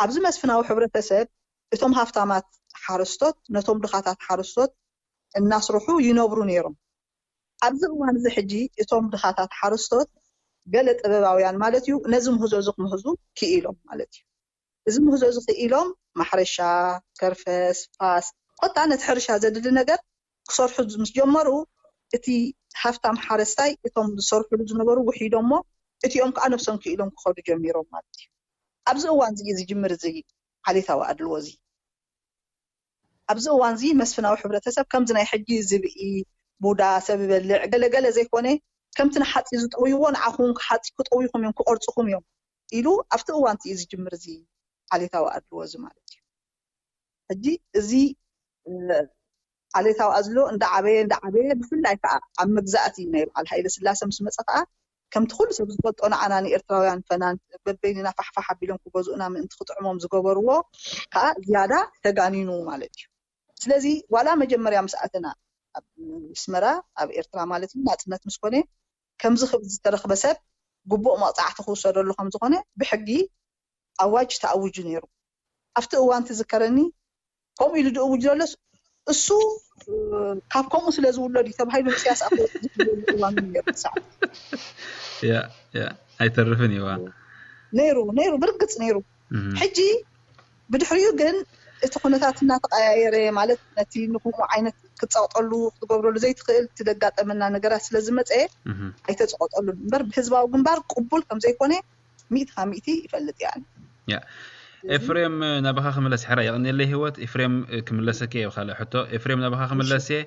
ኣብዚ መስፍናዊ ሕብረተሰብ እቶም ሃፍታማት ሓረስቶት ነቶም ድኻታት ሓረስቶት እናስርሑ ይነብሩ ነይሮም ኣብዚ እዋን እዚ ሕጂ እቶም ድኻታት ሓረስቶት ገለ ጥበባውያን ማለት እዩ ነዚ ምህዞ እዚ ክምህዙ ክኢሎም ማለት እዩ እዚ ምህዞ እዚ ክኢሎም ማሕረሻ፣ ከርፈስ፣ ፋስ፣ ኮታ ነቲ ሕርሻ ዘድሊ ነገር ክሰርሑ ምስ ጀመሩ፣ እቲ ሃፍታም ሓረስታይ እቶም ዝሰርሕሉ ዝነበሩ ውሒዶሞ፣ እቲኦም ከዓ ነብሶም ክኢሎም ክኸዱ ጀሚሮም ማለት እዩ። ኣብዚ እዋን እዚ እዩ ዝጅምር እዚ ዓሌታዊ ኣድልዎ እዚ። ኣብዚ እዋን እዚ መስፍናዊ ሕብረተሰብ ከምዚ ናይ ሕጂ ዝብኢ፣ ቡዳ፣ ሰብ ይበልዕ፣ ገለገለ ዘይኮነ፣ ከምቲ ንሓፂ ዝጠውይዎ ንዓኹም ሓፂ ክጠውይኹም እዮም፣ ክቆርፅኹም እዮም ኢሉ ኣብቲ እዋን እቲ እዩ ዝጅምር እዚ ዓሌታዊ ኣድልዎ እዚ ማለት እዩ። ሕጂ እዚ ዓሌታዊ ኣድልዎ እንዳዓበየ እንዳዓበየ፣ ብፍላይ ከዓ ኣብ መግዛእቲ ናይ በዓል ሃይለ ስላሰ ምስ መፀ ከዓ፣ ከምቲ ኩሉ ሰብ ዝፈልጦ፣ ንዓና ንኤርትራውያን ፈናን በበይንና ፋሕፋሕ ኣቢሎም ክገዝኡና ምእንቲ ክጥዕሞም ዝገበርዎ ከዓ ዝያዳ ተጋኒኑ ማለት እዩ። ስለዚ ዋላ መጀመርያ ምስ ኣተና ኣብ ኣስመራ፣ ኣብ ኤርትራ ማለት እዩ፣ ናጽነት ምስ ኮነ፣ ከምዚ ክብል ዝተረኽበ ሰብ ግቡእ መቕጻዕቲ ክውሰደሉ ከም ዝኾነ ብሕጊ ኣዋጅ ተኣዊጁ ነይሩ። ኣብቲ እዋን ትዝከረኒ፣ ከምኡ ኢሉ ዝእውጅ ዘሎስ እሱ፣ እ፣ ካብ ከምኡ ስለ ዝውለድ እዩ ተባሂሉ ኢሳያስ ኣፈወርቂ ዝሕለሉ እዋን እውን ነይሩ። ሰዓት ያ ያ ኣይተርፍን እዩ። ነይሩ ነይሩ ብርግጽ ነይሩ። ሕጂ ብድሕሪኡ ግን እቲ ኩነታት እናተቀያየረ፣ ማለት ነቲ ንኹምኡ ዓይነት ክትጸቕጠሉ ክትገብረሉ ዘይትኽእል እቲ ዘጋጠመና ነገራት ስለ ዝመጸ ኣይተጸቐጠሉን እምበር፣ ብህዝባዊ ግንባር ቅቡል ከም ዘይኮነ ሚእቲ ካብ ሚእቲ ይፈልጥ እየ ኣነ። ኤፍሬም፣ ናባኻ ክምለስ፣ ሕራ የቐንየለይ ህይወት። ኤፍሬም፣ ክምለሰኪ እየ ብኻልእ ሕቶ። ኤፍሬም፣ ናባኻ ክምለስ እየ።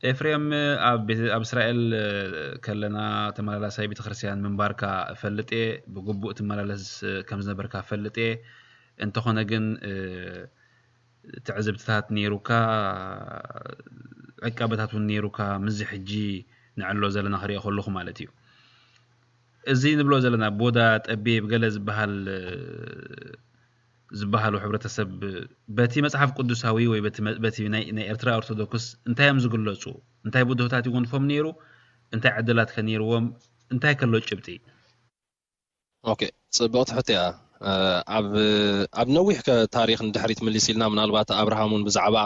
ኤፍሬም፣ ኣብ ቤት-፣ ኣብ እስራኤል ከለና ተመላላሳይ ቤተክርስትያን ምንባርካ እፈልጥ እየ። ብግቡእ ትመላለስ ከም ዝነበርካ እፈልጥ እየ። እንተኾነ ግን፣ እ፣ ትዕዝብትታት ነይሩካ፣ ዕቃበታት እውን ነይሩካ፣ ምስዚ ሕጂ ንዕሎ ዘለና ክሪኦ ከለኹ ማለት እዩ። እዚ ንብሎ ዘለና ቡዳ፣ ጠቢብ፣ ገለ ዝበሃል፣ ዝበሃሉ ሕብረተሰብ በቲ መጽሓፍ ቅዱሳዊ ወይ በቲ መ-፣ በቲ ናይ፣ ናይ ኤርትራ ኦርቶዶክስ እንታይ እዮም ዝግለጹ? እንታይ ብድሆታት ይጎንፎም ነይሩ? እንታይ ዕድላት ከ ነይርዎም? እንታይ ከሎ ጭብጢ? ኦኬ፣ ጽብቕቲ ሕቶ እያ። እ፣ ኣብ፣ ኣብ ነዊሕ ከ-፣ ታሪኽ ንድሕሪት ምልስ ኢልና፣ ምናልባት ኣብርሃም እውን ብዛዕባ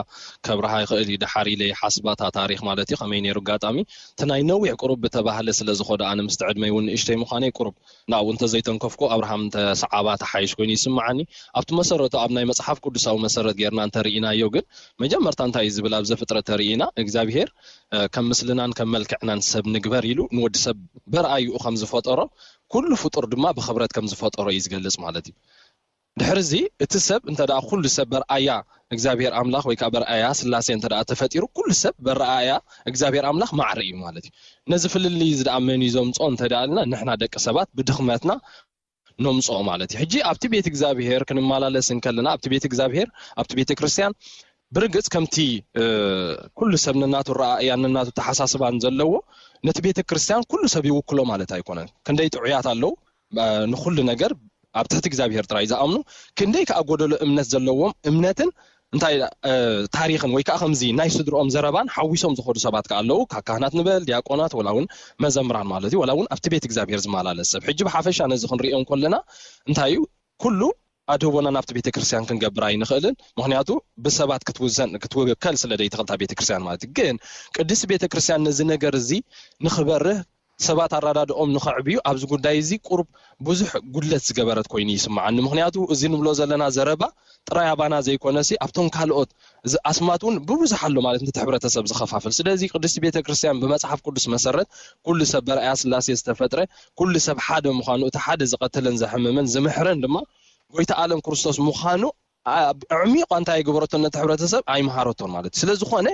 ከብርሃ ይኽእል እዩ፣ ድሓር ኢለ ይሓስባ፣ እታ ታሪኽ ማለት እዩ፣ ከመይ ነይሩ ኣጋጣሚ። እቲ ናይ ነዊሕ ቁሩብ ብተባህለ ስለ ዝኾደ፣ ኣነ ምስቲ ዕድመይ እውን ንእሽተይ ምዃነይ ቁሩብ ናብኡ እንተዘይተንከፍኩ፣ ኣብርሃም እንተሰዓባ ተሓይሽ ኮይኑ ይስምዓኒ። ኣብቲ መሰረቱ፣ ኣብ ናይ መጽሓፍ ቅዱሳዊ መሰረት ጌርና እንተርኢናዮ ግን፣ መጀመርታ እንታይ እዩ ዝብል ኣብ ዘፍጥረት ተርኢና፣ እግዚኣብሄር፣ እ፣ ከም ምስልናን ከም መልክዕናን ሰብ ንግበር ኢሉ ንወዲ ሰብ በርኣይኡ ከም ዝፈጠሮ፣ ኩሉ ፍጡር ድማ ብኽብረት ከም ዝፈጠሮ እዩ ዝገልጽ ማለት እዩ። ድሕሪ እዚ፣ እቲ ሰብ እንተ ደኣ ኩሉ ሰብ በርኣያ እግዚኣብሄር ኣምላኽ ወይ ከኣ በርኣያ ስላሴ እንተ ደኣ ተፈጢሩ፣ ኩሉ ሰብ በረኣያ እግዚኣብሄር ኣምላኽ ማዕረ እዩ ማለት እዩ። ነዚ ፍልልይ እዚ ደኣ መን እዩ ዘምጽኦ እንተ ደኣ ኢልና፣ ንሕና ደቂ ሰባት ብድኽመትና ነምጽኦ ማለት እዩ። ሕጂ ኣብቲ ቤት እግዚኣብሄር ክንመላለስ እንከለና፣ ኣብቲ ቤት እግዚኣብሄር፣ ኣብቲ ቤተ ክርስቲያን፣ ብርግጽ ከምቲ፣ እ፣ ኩሉ ሰብ ነናቱ ረኣእያን ነናቱ ተሓሳስባን ዘለዎ፣ ነቲ ቤተ ክርስቲያን ኩሉ ሰብ ይውክሎ ማለት ኣይኮነን። ክንደይ ጥዑያት ኣለዉ፣ እ፣ ንኹሉ ነገር ኣብ ትሕቲ እግዚኣብሄር ጥራይ ዝኣምኑ፣ ክንደይ ከኣ ጎደሎ እምነት ዘለዎም፣ እምነትን እንታይ፣ እ፣ ታሪኽን ወይ ከኣ ከምዚ ናይ ስድርኦም ዘረባን ሓዊሶም ዝኸዱ ሰባት ከኣ ኣለዉ። ካብ ካህናት ንበል፣ ዲያቆናት፣ ወላ እውን መዘምራን ማለት እዩ፣ ወላ እውን ኣብቲ ቤት እግዚኣብሄር ዝመላለስ ሰብ። ሕጂ ብሓፈሻ ነዚ ክንርእዮ እንከለና እንታይ እዩ? ኩሉ ኣድህቦና ናብቲ ቤተ ክርስቲያን ክንገብር ኣይንኽእልን። ምኽንያቱ ብሰባት ክትውዘን፣ ክትውከል ስለ ዘይትኽእል እታ ቤተ ክርስቲያን ማለት እዩ። ግን ቅድስቲ ቤተ ክርስቲያን ነዚ ነገር እዚ ንኽበርህ፣ ሰባት ኣረዳድኦም ንኸዕብዩ ኣብዚ ጉዳይ እዚ ቁሩብ ብዙሕ ጉድለት ዝገበረት ኮይኑ ይስምዓኒ። ምኽንያቱ እዚ ንብሎ ዘለና ዘረባ ጥራይ ኣባና ዘይኮነሲ ኣብቶም ካልኦት እዚ ኣስማት እውን ብብዙሕ ኣሎ ማለት ነቲ ሕብረተሰብ ዝኸፋፍል። ስለዚ ቅድስቲ ቤተ ክርስቲያን ብመጽሓፍ ቅዱስ መሰረት ኩሉ ሰብ በርኣያ ስላሴ ዝተፈጥረ፣ ኩሉ ሰብ ሓደ ምዃኑ፣ እቲ ሓደ ዝቐተለን ዘሕምምን ዝምሕረን ድማ ጎይታ ኣለም ክርስቶስ ምዃኑ ኣብ ኣዕሚቋ እንታይ ኣይገበረቶን ነቲ ሕብረተሰብ ኣይምሃረቶን ማለት እዩ። ስለ ዝኾነ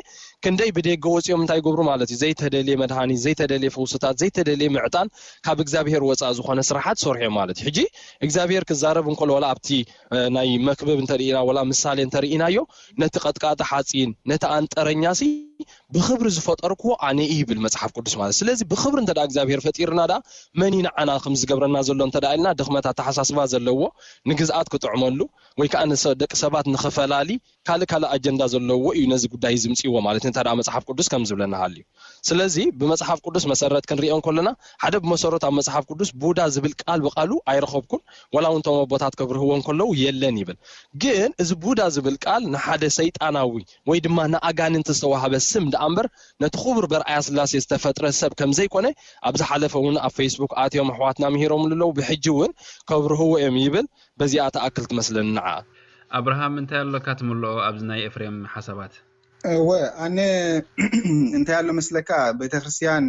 ክንደይ ብደገ ወፂኦም እንታይ ይገብሩ ማለት እዩ? ዘይተደልየ መድሃኒት፣ ዘይተደልየ ፈውስታት፣ ዘይተደልየ ምዕጣን ካብ እግዚኣብሄር ወፃኢ ዝኾነ ስራሓት ሰርሑ እዮም ማለት እዩ። ሕጂ እግዚኣብሄር ክዛረብ እንከሎ ዋላ ኣብቲ፣ እ፣ ናይ መክብብ እንተርኢና ዋላ ምሳሌ እንተርኢናዮ ነቲ ቀጥቃጢ ሓፂን ነቲ ኣንጠረኛ ሲ ብኽብሪ ዝፈጠርክዎ ኣነ እዩ ይብል መፅሓፍ ቅዱስ ማለት። ስለዚ ብኽብሪ እንተ ደኣ እግዚኣብሄር ፈጢርና ደኣ መን እዩ ንዓና ከም ዝገብረና ዘሎ እንተ ደኣ ኢልና ድኽመት ኣተሓሳስባ ዘለዎ ንግዝኣት ክጥዕመሉ ወይ ከዓ ንሰ-፣ ደቂ ሰባት ንኽፈላሊ ካልእ ካልእ ኣጀንዳ ዘለዎ እዩ ነዚ ጉዳይ እዚ ምፅእዎ ማለት እዩ። እንተ ደኣ መፅሓፍ ቅዱስ ከም ዝብለና ሃልዩ። ስለዚ ብመፅሓፍ ቅዱስ መሰረት ክንሪኦ እንከለና ሓደ ብመሰረቱ ኣብ መፅሓፍ ቅዱስ ቡዳ ዝብል ቃል ብቃሉ ኣይረኸብኩን፣ ዋላ እውን እቶም ኣቦታት ከብርህዎ እንከለዉ የለን ይብል። ግን እዚ ቡዳ ዝብል ቃል ንሓደ ሰይጣናዊ ወይ ድማ ንኣጋንንቲ ዝተዋህበ ስም ደኣ እምበር ነቲ ክቡር በርኣያ ስላሴ ዝተፈጥረ ሰብ ከም ዘይኮነ ኣብ ዝሓለፈ እውን ኣብ ፌስቡክ ኣትዮም ኣሕዋትና ምሂሮምሉ ኣለዉ። ብሕጂ እውን ከብርህዎ እዮም ይብል። በዚኣ ትኣክል ትመስለኒ ንዓ። ኣብርሃም፣ እንታይ ኣለካ ትምልኦ ኣብዚ ናይ ኤፍሬም ሓሳባት? እወ፣ ኣነ እንታይ ኣሎ መስለካ፣ ቤተክርስትያን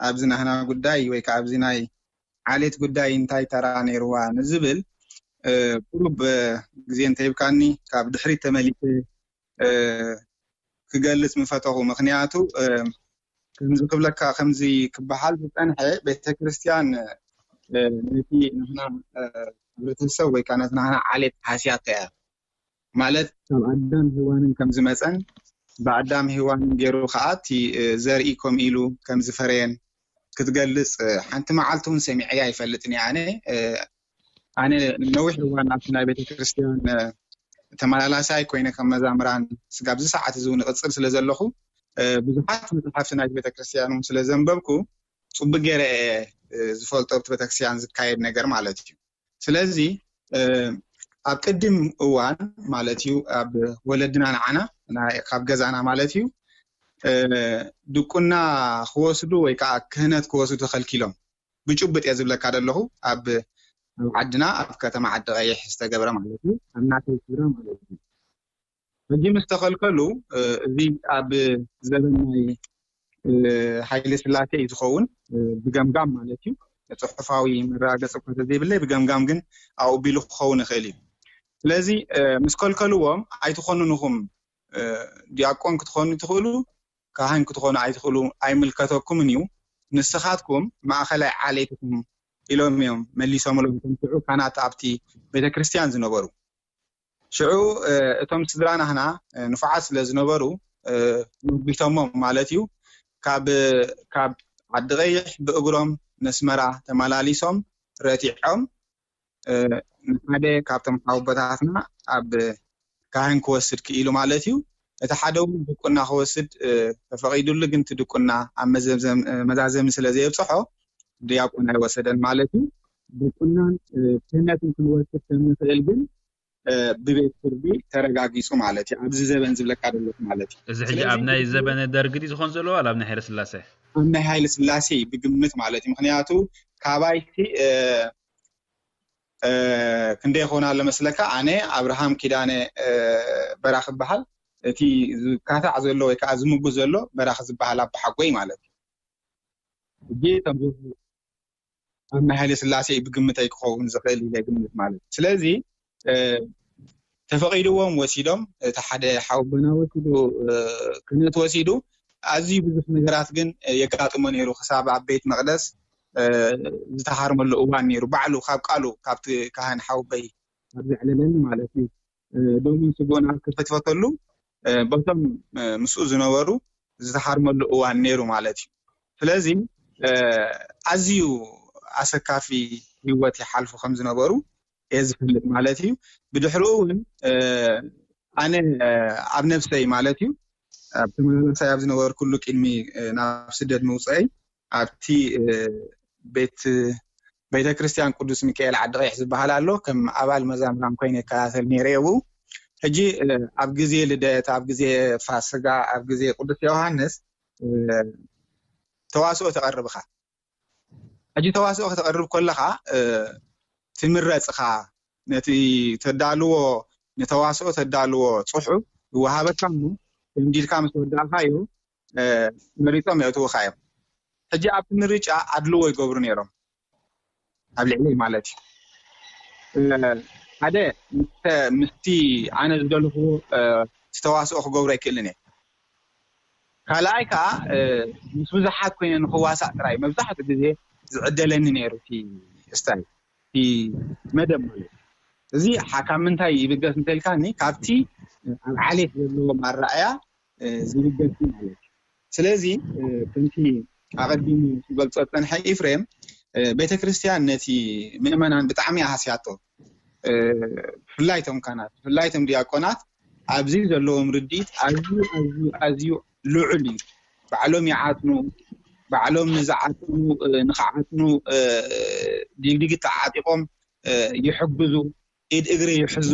ኣብዚ ናህና ጉዳይ ወይ ከዓ ኣብዚ ናይ ዓሌት ጉዳይ እንታይ ተራ ነይርዋ ንዝብል፣ እ፣ ቁሩብ፣ እ፣ ግዜ እንተሂብካኒ ካብ ድሕሪት ተመሊሰ፣ እ፣ ክገልጽ ምፈተኹ። ምኽንያቱ፣ እ፣ ከምዚ ክብለካ፣ ከምዚ ክበሃል ዝጸንሐ ቤተክርስትያን፣ እ፣ ነቲ ናህና፣ እ፣ ሕብረተሰብ ወይ ከዓ ነቲ ናህና ዓሌት ሃስያቶ እያ። ማለት ካብ ኣዳም ሄዋንን ከም ዝመጸን ብኣዳም ሄዋንን ገይሩ ከዓ እቲ፣ እ፣ ዘርኢ ከም ኢሉ ከም ዝፈረየን ክትገልጽ፣ እ፣ ሓንቲ መዓልቲ እውን ሰሚዐያ ኣይፈልጥን እየ። ኣነ፣ እ፣ ኣነ ነዊሕ እዋን ኣብቲ ናይ ቤተክርስትያን፣ እ፣ ተመላላሳይ ኮይነ ከም መዛምራን ስጋብ እዚ ሰዓት እዚ እውን እቕጽል ስለ ዘለኹ፣ እ፣ ብዙሓት መጽሓፍቲ ናይ ቤተክርስትያን እውን ስለ ዘንበብኩ ጽቡቅ ገይረ እየ፣ እ፣ ዝፈልጦ ኣብቲ ቤተክርስትያን ዝካየድ ነገር ማለት እዩ። ስለዚ፣ እ፣ ኣብ ቅድም እዋን ማለት እዩ፣ ኣብ ወለድና ንዓና፣ ናይ፣ ካብ ገዛና ማለት እዩ፣ እ፣ ድቁና ክወስዱ ወይ ከዓ ክህነት ክወስዱ ተኸልኪሎም። ብጭቡጥ እየ ዝብለካ ዘለኹ፣ ኣብ፣ ኣብ ዓድና፣ ኣብ ከተማ ዓዲ ቀይሕ ዝተገብረ ማለት እዩ፣ ኣብ ናተይ ስድራ ማለት እዩ። ሕጂ ምስ ተኸልከሉ፣ እ፣ እዚ ኣብ ዘበን ናይ፣ እ፣ ሃይለ ስላሴ እዩ ዝኸውን፣ እ፣ ብገምጋም ማለት እዩ። ጽሑፋዊ መረጋገጺ እኳ ተዘይብለይ፣ ብገምጋም ግን ኣቕቢሉ ክኸውን ይኽእል እዩ። ስለዚ፣ እ፣ ምስ ከልከልዎም፣ "ኣይትኾኑን ኢኹም፣ እ፣ ዲያቆን ክትኾኑ ትኽእሉ፣ ካህን ክትኾኑ ኣይትኽእሉ፣ ኣይምልከተኩምን እዩ። ንስኻትኩም ማእኸላይ ዓሌት ኢኹም" ኢሎም እዮም መሊሶምሎም፣ እቶም ሽዑ ካህናት ኣብቲ ቤተክርስትያን ዝነበሩ። ሽዑ፣ እ፣ እቶም ስድራ ናህና፣ እ፣ ንፉዓት ስለ ዝነበሩ፣ እ፣ ሞጒቶሞም ማለት እዩ። ካብ፣ ካብ ዓዲ ቀይሕ ብእግሮም ነስመራ ተመላሊሶም ረቲዖም፣ እ፣ ንሓደ ካብቶም ሓወቦታትና ኣብ ካህን ክወስድ ክኢሉ ማለት እዩ። እቲ ሓደ እውን ድቁና ክወስድ፣ እ፣ ተፈቒዱሉ፣ ግን እቲ ድቁና ኣብ መዘዘም-፣ እ፣ መዛዘሚ ስለ ዘየብጽሖ ዲያቆን ኣይወሰደን ማለት እዩ። ድቁናን፣ እ፣ ክህነትን ክንወስድ ከም ንኽእል ግን፣ እ፣ ብቤት ፍርዲ ተረጋጊጹ ማለት እዩ። ኣብዚ ዘበን ዝብለካ ዘለኹ ማለት እዩ። እዚ ሕጂ ስለዚ ኣብ ናይ ዘበነ ደርጊ ድዩ ዝኾን ዘሎ ዋላ ኣብ ናይ ሃይለ ስላሴ? ኣብ ናይ ሃይለ ስላሴ እዩ ብግምት ማለት እዩ። ምኽንያቱ ካባይቲ፣ እ፣ እ፣ ክንደይ ይኸውን ኣሎ መስለካ? ኣነ ኣብርሃም ኪዳነ፣ እ፣ በራኺ እበሃል። እቲ ዝካታዕ ዘሎ ወይ ከዓ ዝምጉ ዘሎ በራኺ ዝበሃል ኣቦሓጎይ ማለት እዩ። ሕጂ እቶም ኣብ ናይ ሃይለ ስላሴ እዩ ብግምተይ ክኸውን ዝኽእል ኢለ ግምት ማለት እዩ። ስለዚ፣ እ፣ ተፈቒድዎም ወሲዶም፣ እቲ ሓደ ሓወቦና ወሲዱ፣ እ፣ ክህነት ወሲዱ፣ ኣዝዩ ብዙሕ ነገራት ግን፣ እ፣ የጋጥሞ ነይሩ። ክሳብ ኣብ ቤት መቕደስ፣ እ፣ ዝተሃርመሉ እዋን ነይሩ። ባዕሉ ካብ ቃሉ፣ ካብቲ ካህን ሓወቦይ ኣብ ዘዕለለኒ ማለት እዩ። እ፣ ደሙን ስግኡን ኣብ ክፈትፈተሉ፣ እ፣ በቶም፣ እ፣ ምስኡ ዝነበሩ ዝተሃርመሉ እዋን ነይሩ ማለት እዩ። ስለዚ፣ እ፣ ኣዝዩ ኣሰካፊ ህይወት ይሓልፉ ከም ዝነበሩ እየ ዝፈልጥ ማለት እዩ። ብድሕሪኡ እውን፣ እ፣ ኣነ፣ እ፣ ኣብ ነብሰይ ማለት እዩ፣ ኣብ ተመላላሳይ ኣብ ዝነበርኩሉ ቅድሚ፣ እ፣ ናብ ስደት ምውፀአይ ኣብቲ፣ እ፣ ቤት፣ ቤተ ክርስቲያን ቅዱስ ሚካኤል ዓዲ ቀይሕ ዝበሃል ኣሎ። ከም ኣባል መዛምራን ኮይነ ይከታተል ነይረ እየ ብኡ። ሕጂ፣ እ፣ ኣብ ግዜ ልደት፣ ኣብ ግዜ ፋስጋ፣ ኣብ ግዜ ቅዱስ ዮሃንስ፣ እ፣ ተዋስኦ ተቐርብ ኢኻ። ሕጂ ተዋስኦ ከተቕርብ ከለኻ፣ እ፣ ትምረጽ ኢኻ። ነቲ ተዳልዎ፣ ንተዋስኦ ተዳልዎ ጽሑፍ ይወሃበካ እሞ፣ ደምዲድካ ምስ ወዳእካዮ፣ እ፣ መሪጾም የእትዉኻ እዮም። ሕጂ ኣብቲ ምርጫ ኣድልዎ ይገብሩ ነይሮም፣ ኣብ ልዕለይ ማለት እዩ። እ፣ ሓደ፣ ምስተ-፣ ምስቲ ኣነ ዝደለኽዎ፣ እ፣ እቲ ተዋስኦ ክገብሮ ኣይክእልን እየ። ካልኣይ ከዓ፣ እ፣ ምስ ብዙሓት ኮይነ ንኽዋሳእ ጥራይ መብዛሕትኡ ግዜ ዝዕደለኒ ነይሩ እቲ ስታይል፣ እቲ መደብ ማለት እዩ። እዚ ሓ-፣ ካብ ምንታይ ይብገስ እንተልካኒ፣ ካብቲ ኣብ ዓሌት ዘለዎም ኣረኣእያ፣ እ፣ ዝብገስ እዩ ማለት እዩ። ስለዚ፣ እ፣ ከምቲ ኣቐዲሙ ክገልጾ ዝጸንሐ ኤፍሬም፣ እ፣ ቤተ ክርስቲያን ነቲ ምእመናን ብጣዕሚ እያ ሃስያቶ። እ፣ ብፍላይ እቶም ካህናት፣ ብፍላይ እቶም ዲያቆናት ኣብዚ ዘለዎም ርድኢት ኣዝዩ፣ ኣዝዩ፣ ኣዝዩ ልዑል እዩ። ባዕሎም ይዓጥኑ፣ ባዕሎም ንዝዓጥኑ፣ እ፣ ንኽዓጥኑ፣ እ፣ ዲግዲግ ተዓጢቖም፣ እ፣ ይሕግዙ፣ ኢድ እግሪ ይሕዙ።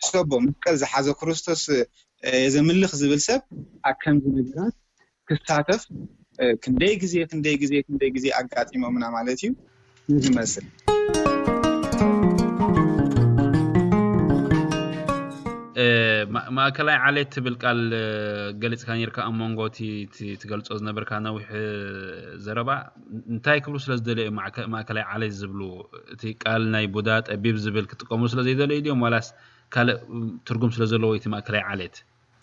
ሰቦ መስቀል ዝሓዘ ክርስቶስ፣ እ፣ እ፣ የዘምልኽ ዝብል ሰብ ኣብ ከምዚ ነገራት ክሳተፍ፣ እ፣ ክንደይ ግዜ፣ ክንደይ ግዜ፣ ክንደይ ግዜ ኣጋጢሞምና ማለት እዩ። ዝመስል። እ፣ ማ-፣ ማእከላይ ዓሌት ትብል ቃል፣ እ፣ ገሊጽካ ነይርካ ኣብ መንጎ እቲ፣ እቲ ትገልጾ ዝነበርካ ነዊሕ፣ እ፣ ዘረባ። እንታይ ክብሉ ስለ ዝደለዩ እዮም ማዕከ-፣ ማእከላይ ዓሌት ዝብሉ? እቲ ቃል ናይ ቡዳ ጠቢብ ዝብል ክጥቀሙ ስለ ዘይደለዩ ድዮም ዋላስ ካልእ ትርጉም ስለ ዘለዎ እቲ ማእከላይ ዓሌት?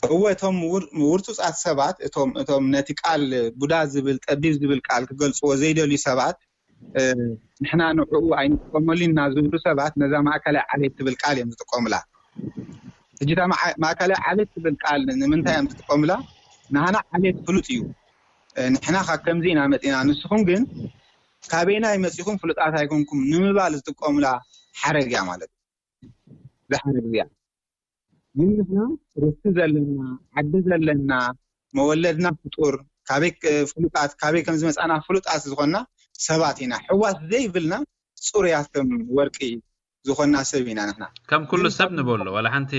እወ፣ እቶም ውር-፣ ውርጹጻት ሰባት፣ እቶም፣ እቶም ነቲ ቃል ቡዳ ዝብል፣ ጠቢብ ዝብል ቃል ክገልጽዎ ዘይደልዩ ሰባት፣ እ፣ ንሕና ንዕኡ ኣይንጥቀመሉ ኢና ዝብሉ ሰባት ነዛ ማእከላይ ዓሌት ትብል ቃል እዮም ዝጥቀሙላ። ሕጂ እታ ማዓ-፣ ማእከላይ ዓሌት ትብል ቃል ንምንታይ እዮም ዝጥቀሙላ? ናህና ዓሌት ፍሉጥ እዩ። እ፣ ንሕና ካብ ከምዚ ኢና መጺና፣ ንስኹም ግን ካበይናይ መጺኹም ፍሉጣት ኣይኮንኩም ንምባል ዝጥቀሙላ ሓረግ እያ ማለት እዩ። እዛ ሓረግ እዚኣ። ግን ንሕና ርስቲ ዘለና፣ ዓዲ ዘለና፣ መወለድና ፍጡር፣ ካበይ ክ-፣ ፍሉጣት፣ ካበይ ከም ዝመጻና ፍሉጣት ዝኾንና ሰባት ኢና። ሕዋስ ዘይብልና ጽሩያት ከም ወርቂ ዝኾንና ሰብ ኢና ንሕና። ከም ኩሉ ግን ሰብ ካብ ንበሎ፣ ዋላ ሓንቲ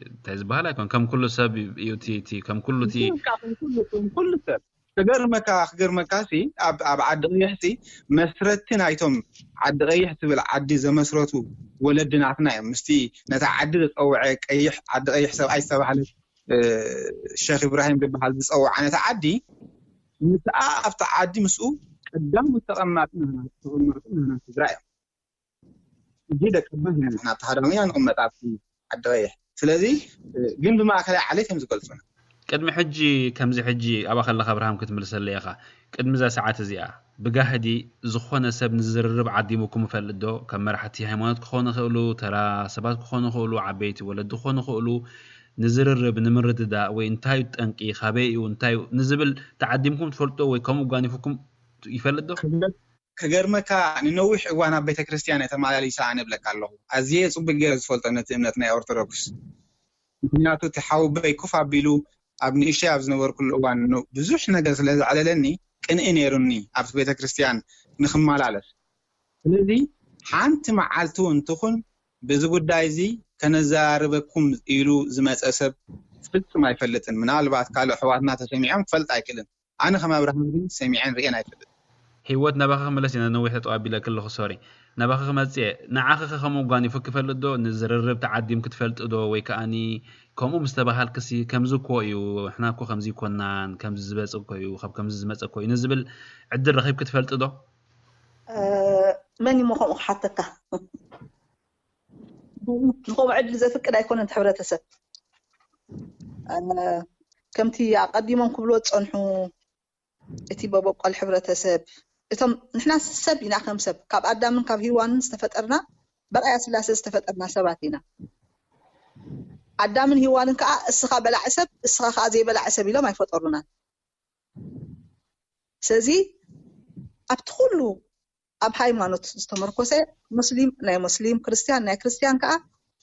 እንታይ ዝበሃል ኣይኮን። ከም ኩሉ ሰብ እዩ እቲ፣ እቲ፣ ከም ኩሉ እቲ በቃ ከም ኩሉ፣ ከም ኩሉ ሰብ። ክገርመካ፣ ክገርመካ ሲ፣ ኣብ፣ ኣብ ዓዲ ቀይሕ ሲ፣ መስረትቲ ናይቶም ዓዲ ቀይሕ ትብል ዓዲ ዘመስረቱ ወለድናትና እዮም። ምስቲ ነታ ዓዲ ዘጸውዐ ቀይሕ፣ ዓዲ ቀይሕ ሰብኣይ ዝተባህለ፣ እ፣ ሸኽ ኢብራሂም ዝበሃል ዝጸውዓ ነታ ዓዲ፣ ምስኣ ኣብቲ ዓዲ ምስኡ ቀዳሞት ተቐማጥና፣ ተቐማጥና ትግራይ እዮም። ሕጂ ደቂ ኣባት ኢና ንሕና፣ ኣብቲ ሃዳሚ ኢና ንቕመጥ ኣብቲ ዓዲ ቀይሕ። ስለዚ፣ እ፣ ግን ብማእከላይ ዓሌት እዮም ዝገልጹና። ቅድሚ ሕጂ ከምዚ ሕጂ ኣብኣ ከለኻ ኣብርሃም ክትምልሰለይ ኢኻ። ቅድሚ እዛ ሰዓት እዚኣ ብጋህዲ ዝኾነ ሰብ ንዝርርብ ዓዲሙኩም ይፈልጥ ዶ? ከም መራሕቲ ሃይማኖት ክኾኑ ይኽእሉ፣ ተራ ሰባት ክኾኑ ይኽእሉ፣ ዓበይቲ ወለዲ ክኾኑ ይኽእሉ። ንዝርርብ፣ ንምርድዳእ ወይ እንታይ እዩ ጠንቂ፣ ካበይ እዩ፣ እንታይ እዩ ንዝብል ተዓዲምኩም ትፈልጡ ዶ ወይ ከምኡ ጓኒፉኩም ይፈልጥ ዶ? ክገርመካ ንነዊሕ እዋን ኣብ ቤተ ክርስቲያን እየ ተመላሊሰ ኣነ እብለካ ኣለኹ። ኣዝየ ጽቡቅ ገይረ ዝፈልጦ ነቲ እምነት ናይ ኦርቶዶክስ። ምኽንያቱ እቲ ሓውበይ ኮፍ ኣቢሉ ኣብ ንእሽተይ ኣብ ዝነበርኩሉ እዋን ን-፣ ብዙሕ ነገር ስለ ዘዕለለኒ ቅንኢ ነይሩኒ ኣብቲ ቤተ ክርስቲያን ንኽመላለስ። ስለዚ ሓንቲ መዓልቲ እውን ትኹን በዚ ጉዳይ እዚ ከነዘራርበኩም ኢሉ ዝመጸ ሰብ ፍጹም ኣይፈልጥን። ምናልባት ካልእ ኣሕዋትና ተሰሚዖም ክፈልጥ ኣይክእልን። ኣነ ከም ኣብርሃም ግን ሰሚዐን ርእየን ኣይፈልጥን። ህይወት ናባኻ ክምለስ ኢና ነዊሕ ጠጠው ኣቢለኪ ኣለኹ ሶሪ። ናባኻ ክመጽእ እየ። ንዓኺ ኸ ከምኡ ጓኒፉ ክፈልጥ ዶ? ንዝርርብ ተዓዲምኪ ትፈልጢ ዶ? ወይ ከኣኒ ከምኡ ምስ ተባሃልክሲ ከምዚ እኮ እዩ፣ ንሕና እኮ ከምዚ ኣይኮናን፣ ከምዚ ዝበጽእ እኮ እዩ፣ ካብ ከምዚ ዝመጸ እኮ እዩ ንዝብል ዕድል ረኺብኪ ትፈልጢ ዶ? እ፣ መን እሞ ከምኡ ክሓተካ? ንኸምኡ ዕድል ዘፍቅድ ኣይኮነን እቲ ሕብረተሰብ። እ፣ ከምቲ ኣቐዲሞም ክብልዎ ዝጸንሑ፣ እቲ መበቆል ሕብረተሰብ፣ እቶም ንሕና ሰብ ኢና፣ ከም ሰብ ካብ ኣዳምን ካብ ሂዋንን ዝተፈጠርና፣ በርኣያ ስላሴ ዝተፈጠርና ሰባት ኢና። ኣዳምን ሂዋንን ከዓ እስኻ በላዒ ሰብ፣ እስኻ ከዓ ዘይበላዒ ሰብ ኢሎም ኣይፈጠሩናን። ስለዚ ኣብቲ ኩሉ ኣብ ሃይማኖት ዝተመርኮሰ፣ ሙስሊም ናይ ሙስሊም፣ ክርስትያን ናይ ክርስትያን ከዓ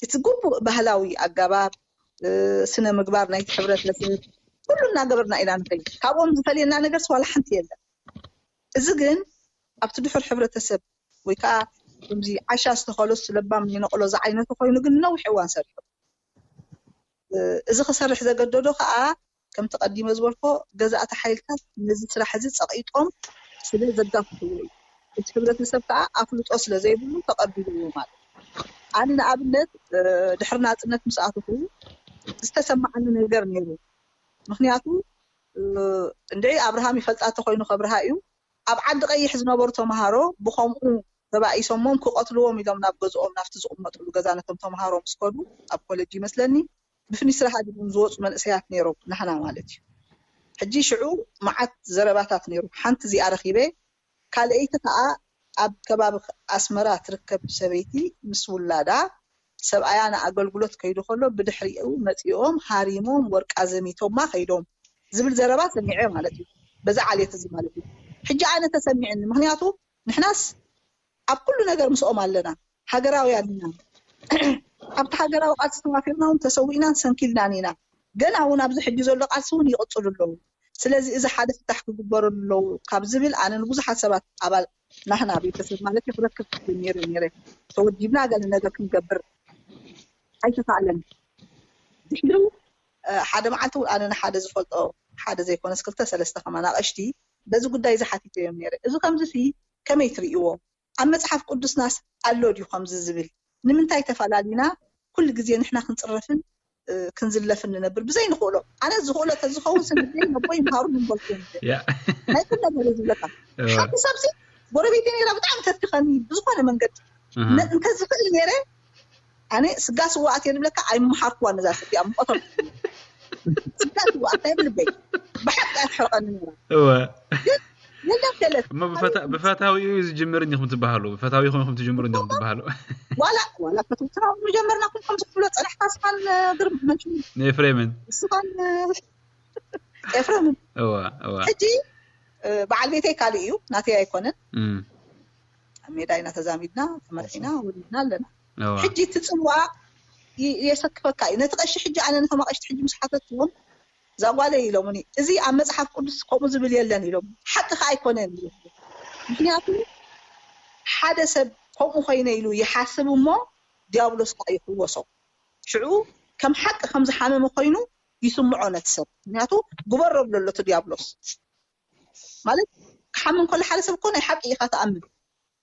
እቲ ግቡእ ባህላዊ ኣገባብ፣ እ፣ ስነ ምግባር ናይቲ ሕብረተሰብ ኩሉ እናገበርና ኢና ንኸይድ። ካብኦም ዝፈልየና ነገርስ ዋላ ሓንቲ የለን። እዚ ግን ኣብቲ ድሑር ሕብረተሰብ ወይ ከዓ ከምዚ ዓሻ ዝተኸሎስ ለባም ይነቕሎ ዝዓይነቱ ኮይኑ ግን ነዊሕ እዋን ሰሪሑ። እ፣ እዚ ክሰርሕ ዘገደዶ ከዓ ከምቲ ቀዲመ ዝበልኮ ገዛእቲ ሓይልታት ነዚ ስራሕ እዚ ጸቒጦም ስለ ዘጋፍሕዎ እዩ። እቲ ሕብረተሰብ ከዓ ኣፍልጦ ስለ ዘይብሉ ተቐቢልዎ ማለት እዩ። ኣነ ንኣብነት፣ እ፣ ድሕሪ ናጽነት ምስ ኣተኹ ዝተሰማዓኒ ነገር ነይሩ። ምኽንያቱ፣ እ፣ እንድዒ ኣብርሃም ይፈልጣ ተኾይኑ ከብርሃ እዩ። ኣብ ዓዲ ቀይሕ ዝነበሩ ተምሃሮ ብኸምኡ ተባኢሶሞም ክቐትልዎም ኢሎም ናብ ገዝኦም ናብቲ ዝቕመጥሉ ገዛ ነቶም ተምሃሮ ምስ ከዱ ኣብ ኮለጅ ይመስለኒ ብፍኒስራ ሃዲሞም ዝወፁ መንእሰያት ነይሮም ናህና ማለት እዩ። ሕጂ ሽዑ መዓት ዘረባታት ነይሩ። ሓንቲ እዚኣ ረኺበ፣ ካልኣይቲ ከዓ ኣብ ከባቢ ኣስመራ ትርከብ ሰበይቲ ምስ ውላዳ ሰብኣያ ንኣገልግሎት ከይዱ ከሎ ብድሕሪኡ መፂኦም ሃሪሞም ወርቃ ዘሚቶማ ከይዶም ዝብል ዘረባ ሰሚዐ ማለት እዩ። በዛ ዓሌት እዚ ማለት እዩ። ሕጂ ኣነ ተሰሚዕኒ፣ ምክንያቱ ንሕናስ ኣብ ኩሉ ነገር ምስኦም ኣለና፣ ሃገራውያን ኢና። ኣብቲ ሃገራዊ ቃልሲ ተዋፊርና እውን ተሰዊእናን ሰንኪልናን ኢና። ገና እውን ኣብዚ ሕጂ ዘሎ ቃልሲ እውን ይቕፅሉ ኣለዉ። ስለዚ እዚ ሓደ ፍታሕ ክግበረሉ ኣለዎ ካብ ዝብል ኣነ ንብዙሓት ሰባት ኣባል ናህና ቤተሰብ ማለት እዩ ክረክብ ጀሚረ ነይረ። ተወዲብና ገለ ነገር ክንገብር ኣይተኻእለን። ድሕሪኡ ሓደ መዓልቲ እውን ኣነ ንሓደ ዝፈልጦ፣ ሓደ ዘይኮነስ ክልተ ሰለስተ ከማን ኣቕሽቲ በዚ ጉዳይ እዚ ሓቲተዮም ነይረ። እዚ ከምዚ ሲ ከመይ ትርእይዎ? ኣብ መጽሓፍ ቅዱስናስ ኣሎ ድዩ ከምዚ ዝብል? ንምንታይ ተፈላሊና ኩሉ ግዜ ንሕና ክንጽረፍን ክንዝለፍን ንነብር ብዘይ ንኽእሎ? ኣነ ዝኽእሎ ተዝኸውን ስንደይ ነቦይ ይምሃሩ ምንበልኩ። ናይ ኩሉ ነገር ዝብለካ ሓንቲ ሰብሲ ጎረቤተይ ነይራ፣ ብጣዕሚ ተቲኸኒ ብዝኾነ መንገዲ እንተዝኽእል ነይረ ኣነ ስጋ ስዋ ኣትየ ዝብለካ ኣይምሓርኩዋ ነዛ ሰብቲ ኣብ ሙቐቶም ስጋ ስዋ ኣታይ ብልበይ ብሓቂ ኣትሕርቐኒ ነይራ። እወ የለን ገለት እሞ ብፈታ- ብፈታዊኡ እዩ ዝጅምር እንዲኹም ትበሃሉ፣ ብፈታዊኹም ኢኹም ትጅምሩ እንዲኹም ትበሃሉ። ዋላ ዋላ ከተውትራ መጀመርና ኩን ከም ዝክፍሎ ጸናሕካ ስኻን ግርም መችም ንኤፍሬምን ስኻን ኤፍሬምን እወ እወ ሕጂ በዓል ቤተይ ካልእ እዩ፣ ናተይ ኣይኮነን። እም፣ ኣብ ሜዳ ኢና ተዛሚድና ተመርዒና ወሊድና ኣለና። እወ ሕጂ እቲ ጽልዋ ይ- የሰክፈካ እዩ። ነቲ ቀሺ ሕጂ ኣነ ነቶም ኣቐሽቲ ሕጂ ምስ ሓተትዎም እዛ ጓለይ ኢሎምኒ፣ እዚ ኣብ መጽሓፍ ቅዱስ ከምኡ ዝብል የለን ኢሎም። ሓቂ ከኣ ኣይኮነን ኢሎም። ምክንያቱ ሓደ ሰብ ከምኡ ኮይነ ኢሉ ይሓስብ እሞ ዲያብሎስ ከኣ ይሕወሶ። ሽዑ ከም ሓቂ ከም ዝሓመመ ኮይኑ ይስምዖ ነቲ ሰብ። ምክንያቱ ግበሮ ብሎ ኣሎ እቲ ዲያብሎስ። ማለት ክሓምም ከሎ ሓደ ሰብ እኮ ናይ ሓቂ ኢኻ ትኣምን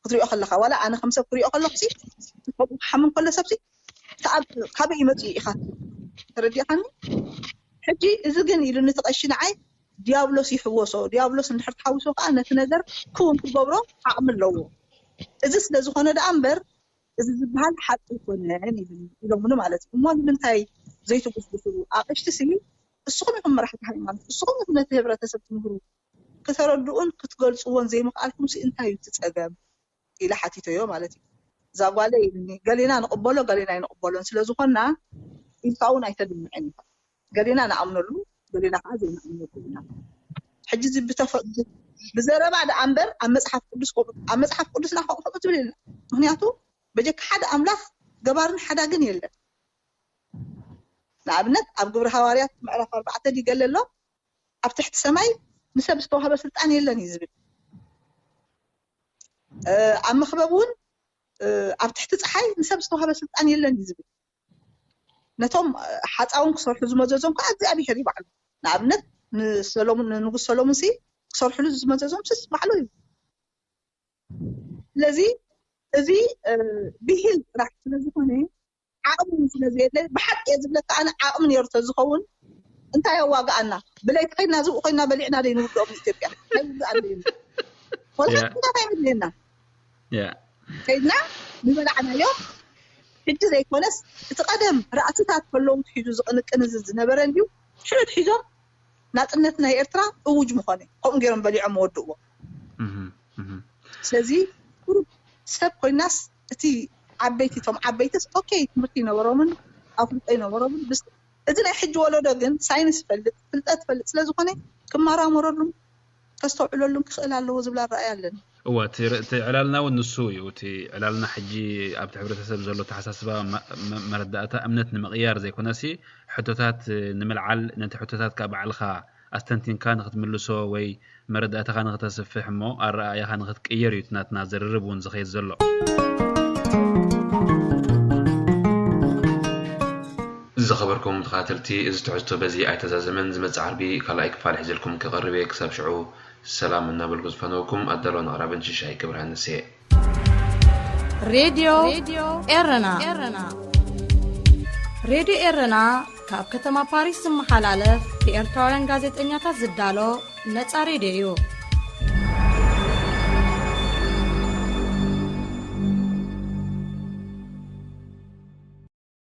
ክትሪኦ ከለኻ፣ ዋላ ኣነ ከም ሰብ ክሪኦ ከለኹ ሲ ከምኡ ክሓምም ከሎ ሰብ ሲ ተኣብ- ካበይ ይመጽእ ኢኻ ተረዲእካኒ? ሕጂ እዚ ግን ኢሉ ነቲ ቀሺ ንዓይ ዲያብሎስ ይሕወሶ። ዲያብሎስ እንድሕር ተሓዊሶ ከዓ ነቲ ነገር ክውን ክገብሮ ዓቕሚ ኣለዎ። እዚ ስለ ዝኾነ ደኣ እምበር እዚ ዝበሃል ሓቂ ኣይኮነን ኢሉኒ- ኢሎምኒ ማለት እዩ። እሞ ንምንታይ ዘይትጉስጉስሉ? ኣቕሽቲ ሲ እስኹም ኢኹም መራሕቲ ሃይማኖት፣ እስኹም ኢኹም ነቲ ህብረተሰብ ትምህሩ፣ ክተረድኡን ክትገልፅዎን ዘይምኽኣልኩም ሲ እንታይ እዩ እቲ ፀገም? ኢለ ሓቲተዮ ማለት እዩ። እዛ ጓለይ ኢሉኒ፣ ገሌና ንቕበሎ ገሌና ኣይንቕበሎን ስለ ዝኾና ኢልካ እውን ኣይተድምዐን ኢኻ። ገሌና ንኣምነሉ ገሌና ከዓ ዘይንኣምነሉ ኢና። ሕጂ እዚ ብተፈ- ብ- ብዘረባ ደኣ እምበር ኣብ መፅሓፍ ቅዱስ ከምኡ- ኣብ መፅሓፍ ቅዱስና ከምኡ ከምኡ ትብል የለን። ምክንያቱ በጀካ ሓደ ኣምላኽ ገባርን ሓዳግን የለን። ንኣብነት ኣብ ግብሪ ሃዋርያት ምዕራፍ ኣርባዕተ ድዩ ገለ ኣሎ ኣብ ትሕቲ ሰማይ ንሰብ ዝተዋህበ ስልጣን የለን እዩ ዝብል። ኣብ መኽበብ እውን ኣብ ትሕቲ ፀሓይ ንሰብ ዝተዋህበ ስልጣን የለን እዩ ዝብል። ነቶም ሓፃውን ክሰርሑ ዝመዘዞም ከዓ እግዚኣብሔር እዩ ባዕሉ። ንኣብነት ንሰሎሙን ንንጉስ ሰሎሙን ሲ ክሰርሕሉ ዝመዘዞም ስስ ባዕሉ እዩ። ስለዚ እዚ ብሂል ጥራሕ ስለዝኾነ ዓቕሚ ስለዘየለ ብሓቂ እየ ዝብለካ ኣነ ዓቕሚ ነይሩ ተዝኸውን እንታይ የዋግኣና? ብለይቲ ኮይና ዝብኡ ኮይና በሊዕና ደይ ንውድኦም ንኢትዮጵያ ኣይውግኣን ደይና ወላ ሓንታት ኣይመድልየና ከይድና ንበላዕናዮ ሕጂ ዘይኮነስ እቲ ቀደም ራእስታት ከለዉ ትሒዙ ዝቕንቅን እዚ ዝነበረ እንድዩ ሽዑ ትሒዞም ናፅነት ናይ ኤርትራ እውጅ ምኾነ ከምኡ ገይሮም በሊዖም መወድእዎ ስለዚ ቁሩብ ሰብ ኮይናስ እቲ ዓበይቲ እቶም ዓበይትስ ኦኬ ትምህርቲ ይነበሮምን ኣፍልጦ ይነበሮምን ብስ እዚ ናይ ሕጂ ወለዶ ግን ሳይንስ ይፈልጥ ፍልጠት ይፈልጥ ስለዝኾነ ክመራመረሉን ከስተውዕለሉን ክኽእል ኣለዎ ዝብል ኣረኣያ ኣለኒ። እወ እቲ ር- እቲ ዕላልና እውን ንሱ እዩ። እቲ ዕላልና ሕጂ ኣብቲ ሕብረተሰብ ዘሎ ተሓሳስባ መ- መ- መረዳእታ እምነት ንምቕያር ዘይኮነሲ ሕቶታት ንምልዓል ነቲ ሕቶታት ካብ ባዕልኻ ኣስተንቲንካ ንክትምልሶ ወይ መረዳእታኻ ንክተስፍሕ እሞ ኣረኣእያኻ ንክትቅይር እዩ እቲ ናትና ዝርርብ እውን ዝኸይድ ዘሎ። ዝኸበርኩም ተኸታተልቲ እዚ ትሕዝቶ በዚ ኣይተዛዘመን። ዝመጽእ ዓርቢ ካልኣይ ክፋል ሒዘልኩም ክቐርብ እየ። ክሳብ ሽዑ ሰላም እናበልኩ ዝፈነውኩም ኣዳሎን ኣቕራብን ሽሻይ ክብርሃንስ እየ። ሬድዮ ኤረና ሬድዮ ኤረና ካብ ከተማ ፓሪስ ዝመሓላለፍ ብኤርትራውያን ጋዜጠኛታት ዝዳሎ ነጻ ሬድዮ እዩ።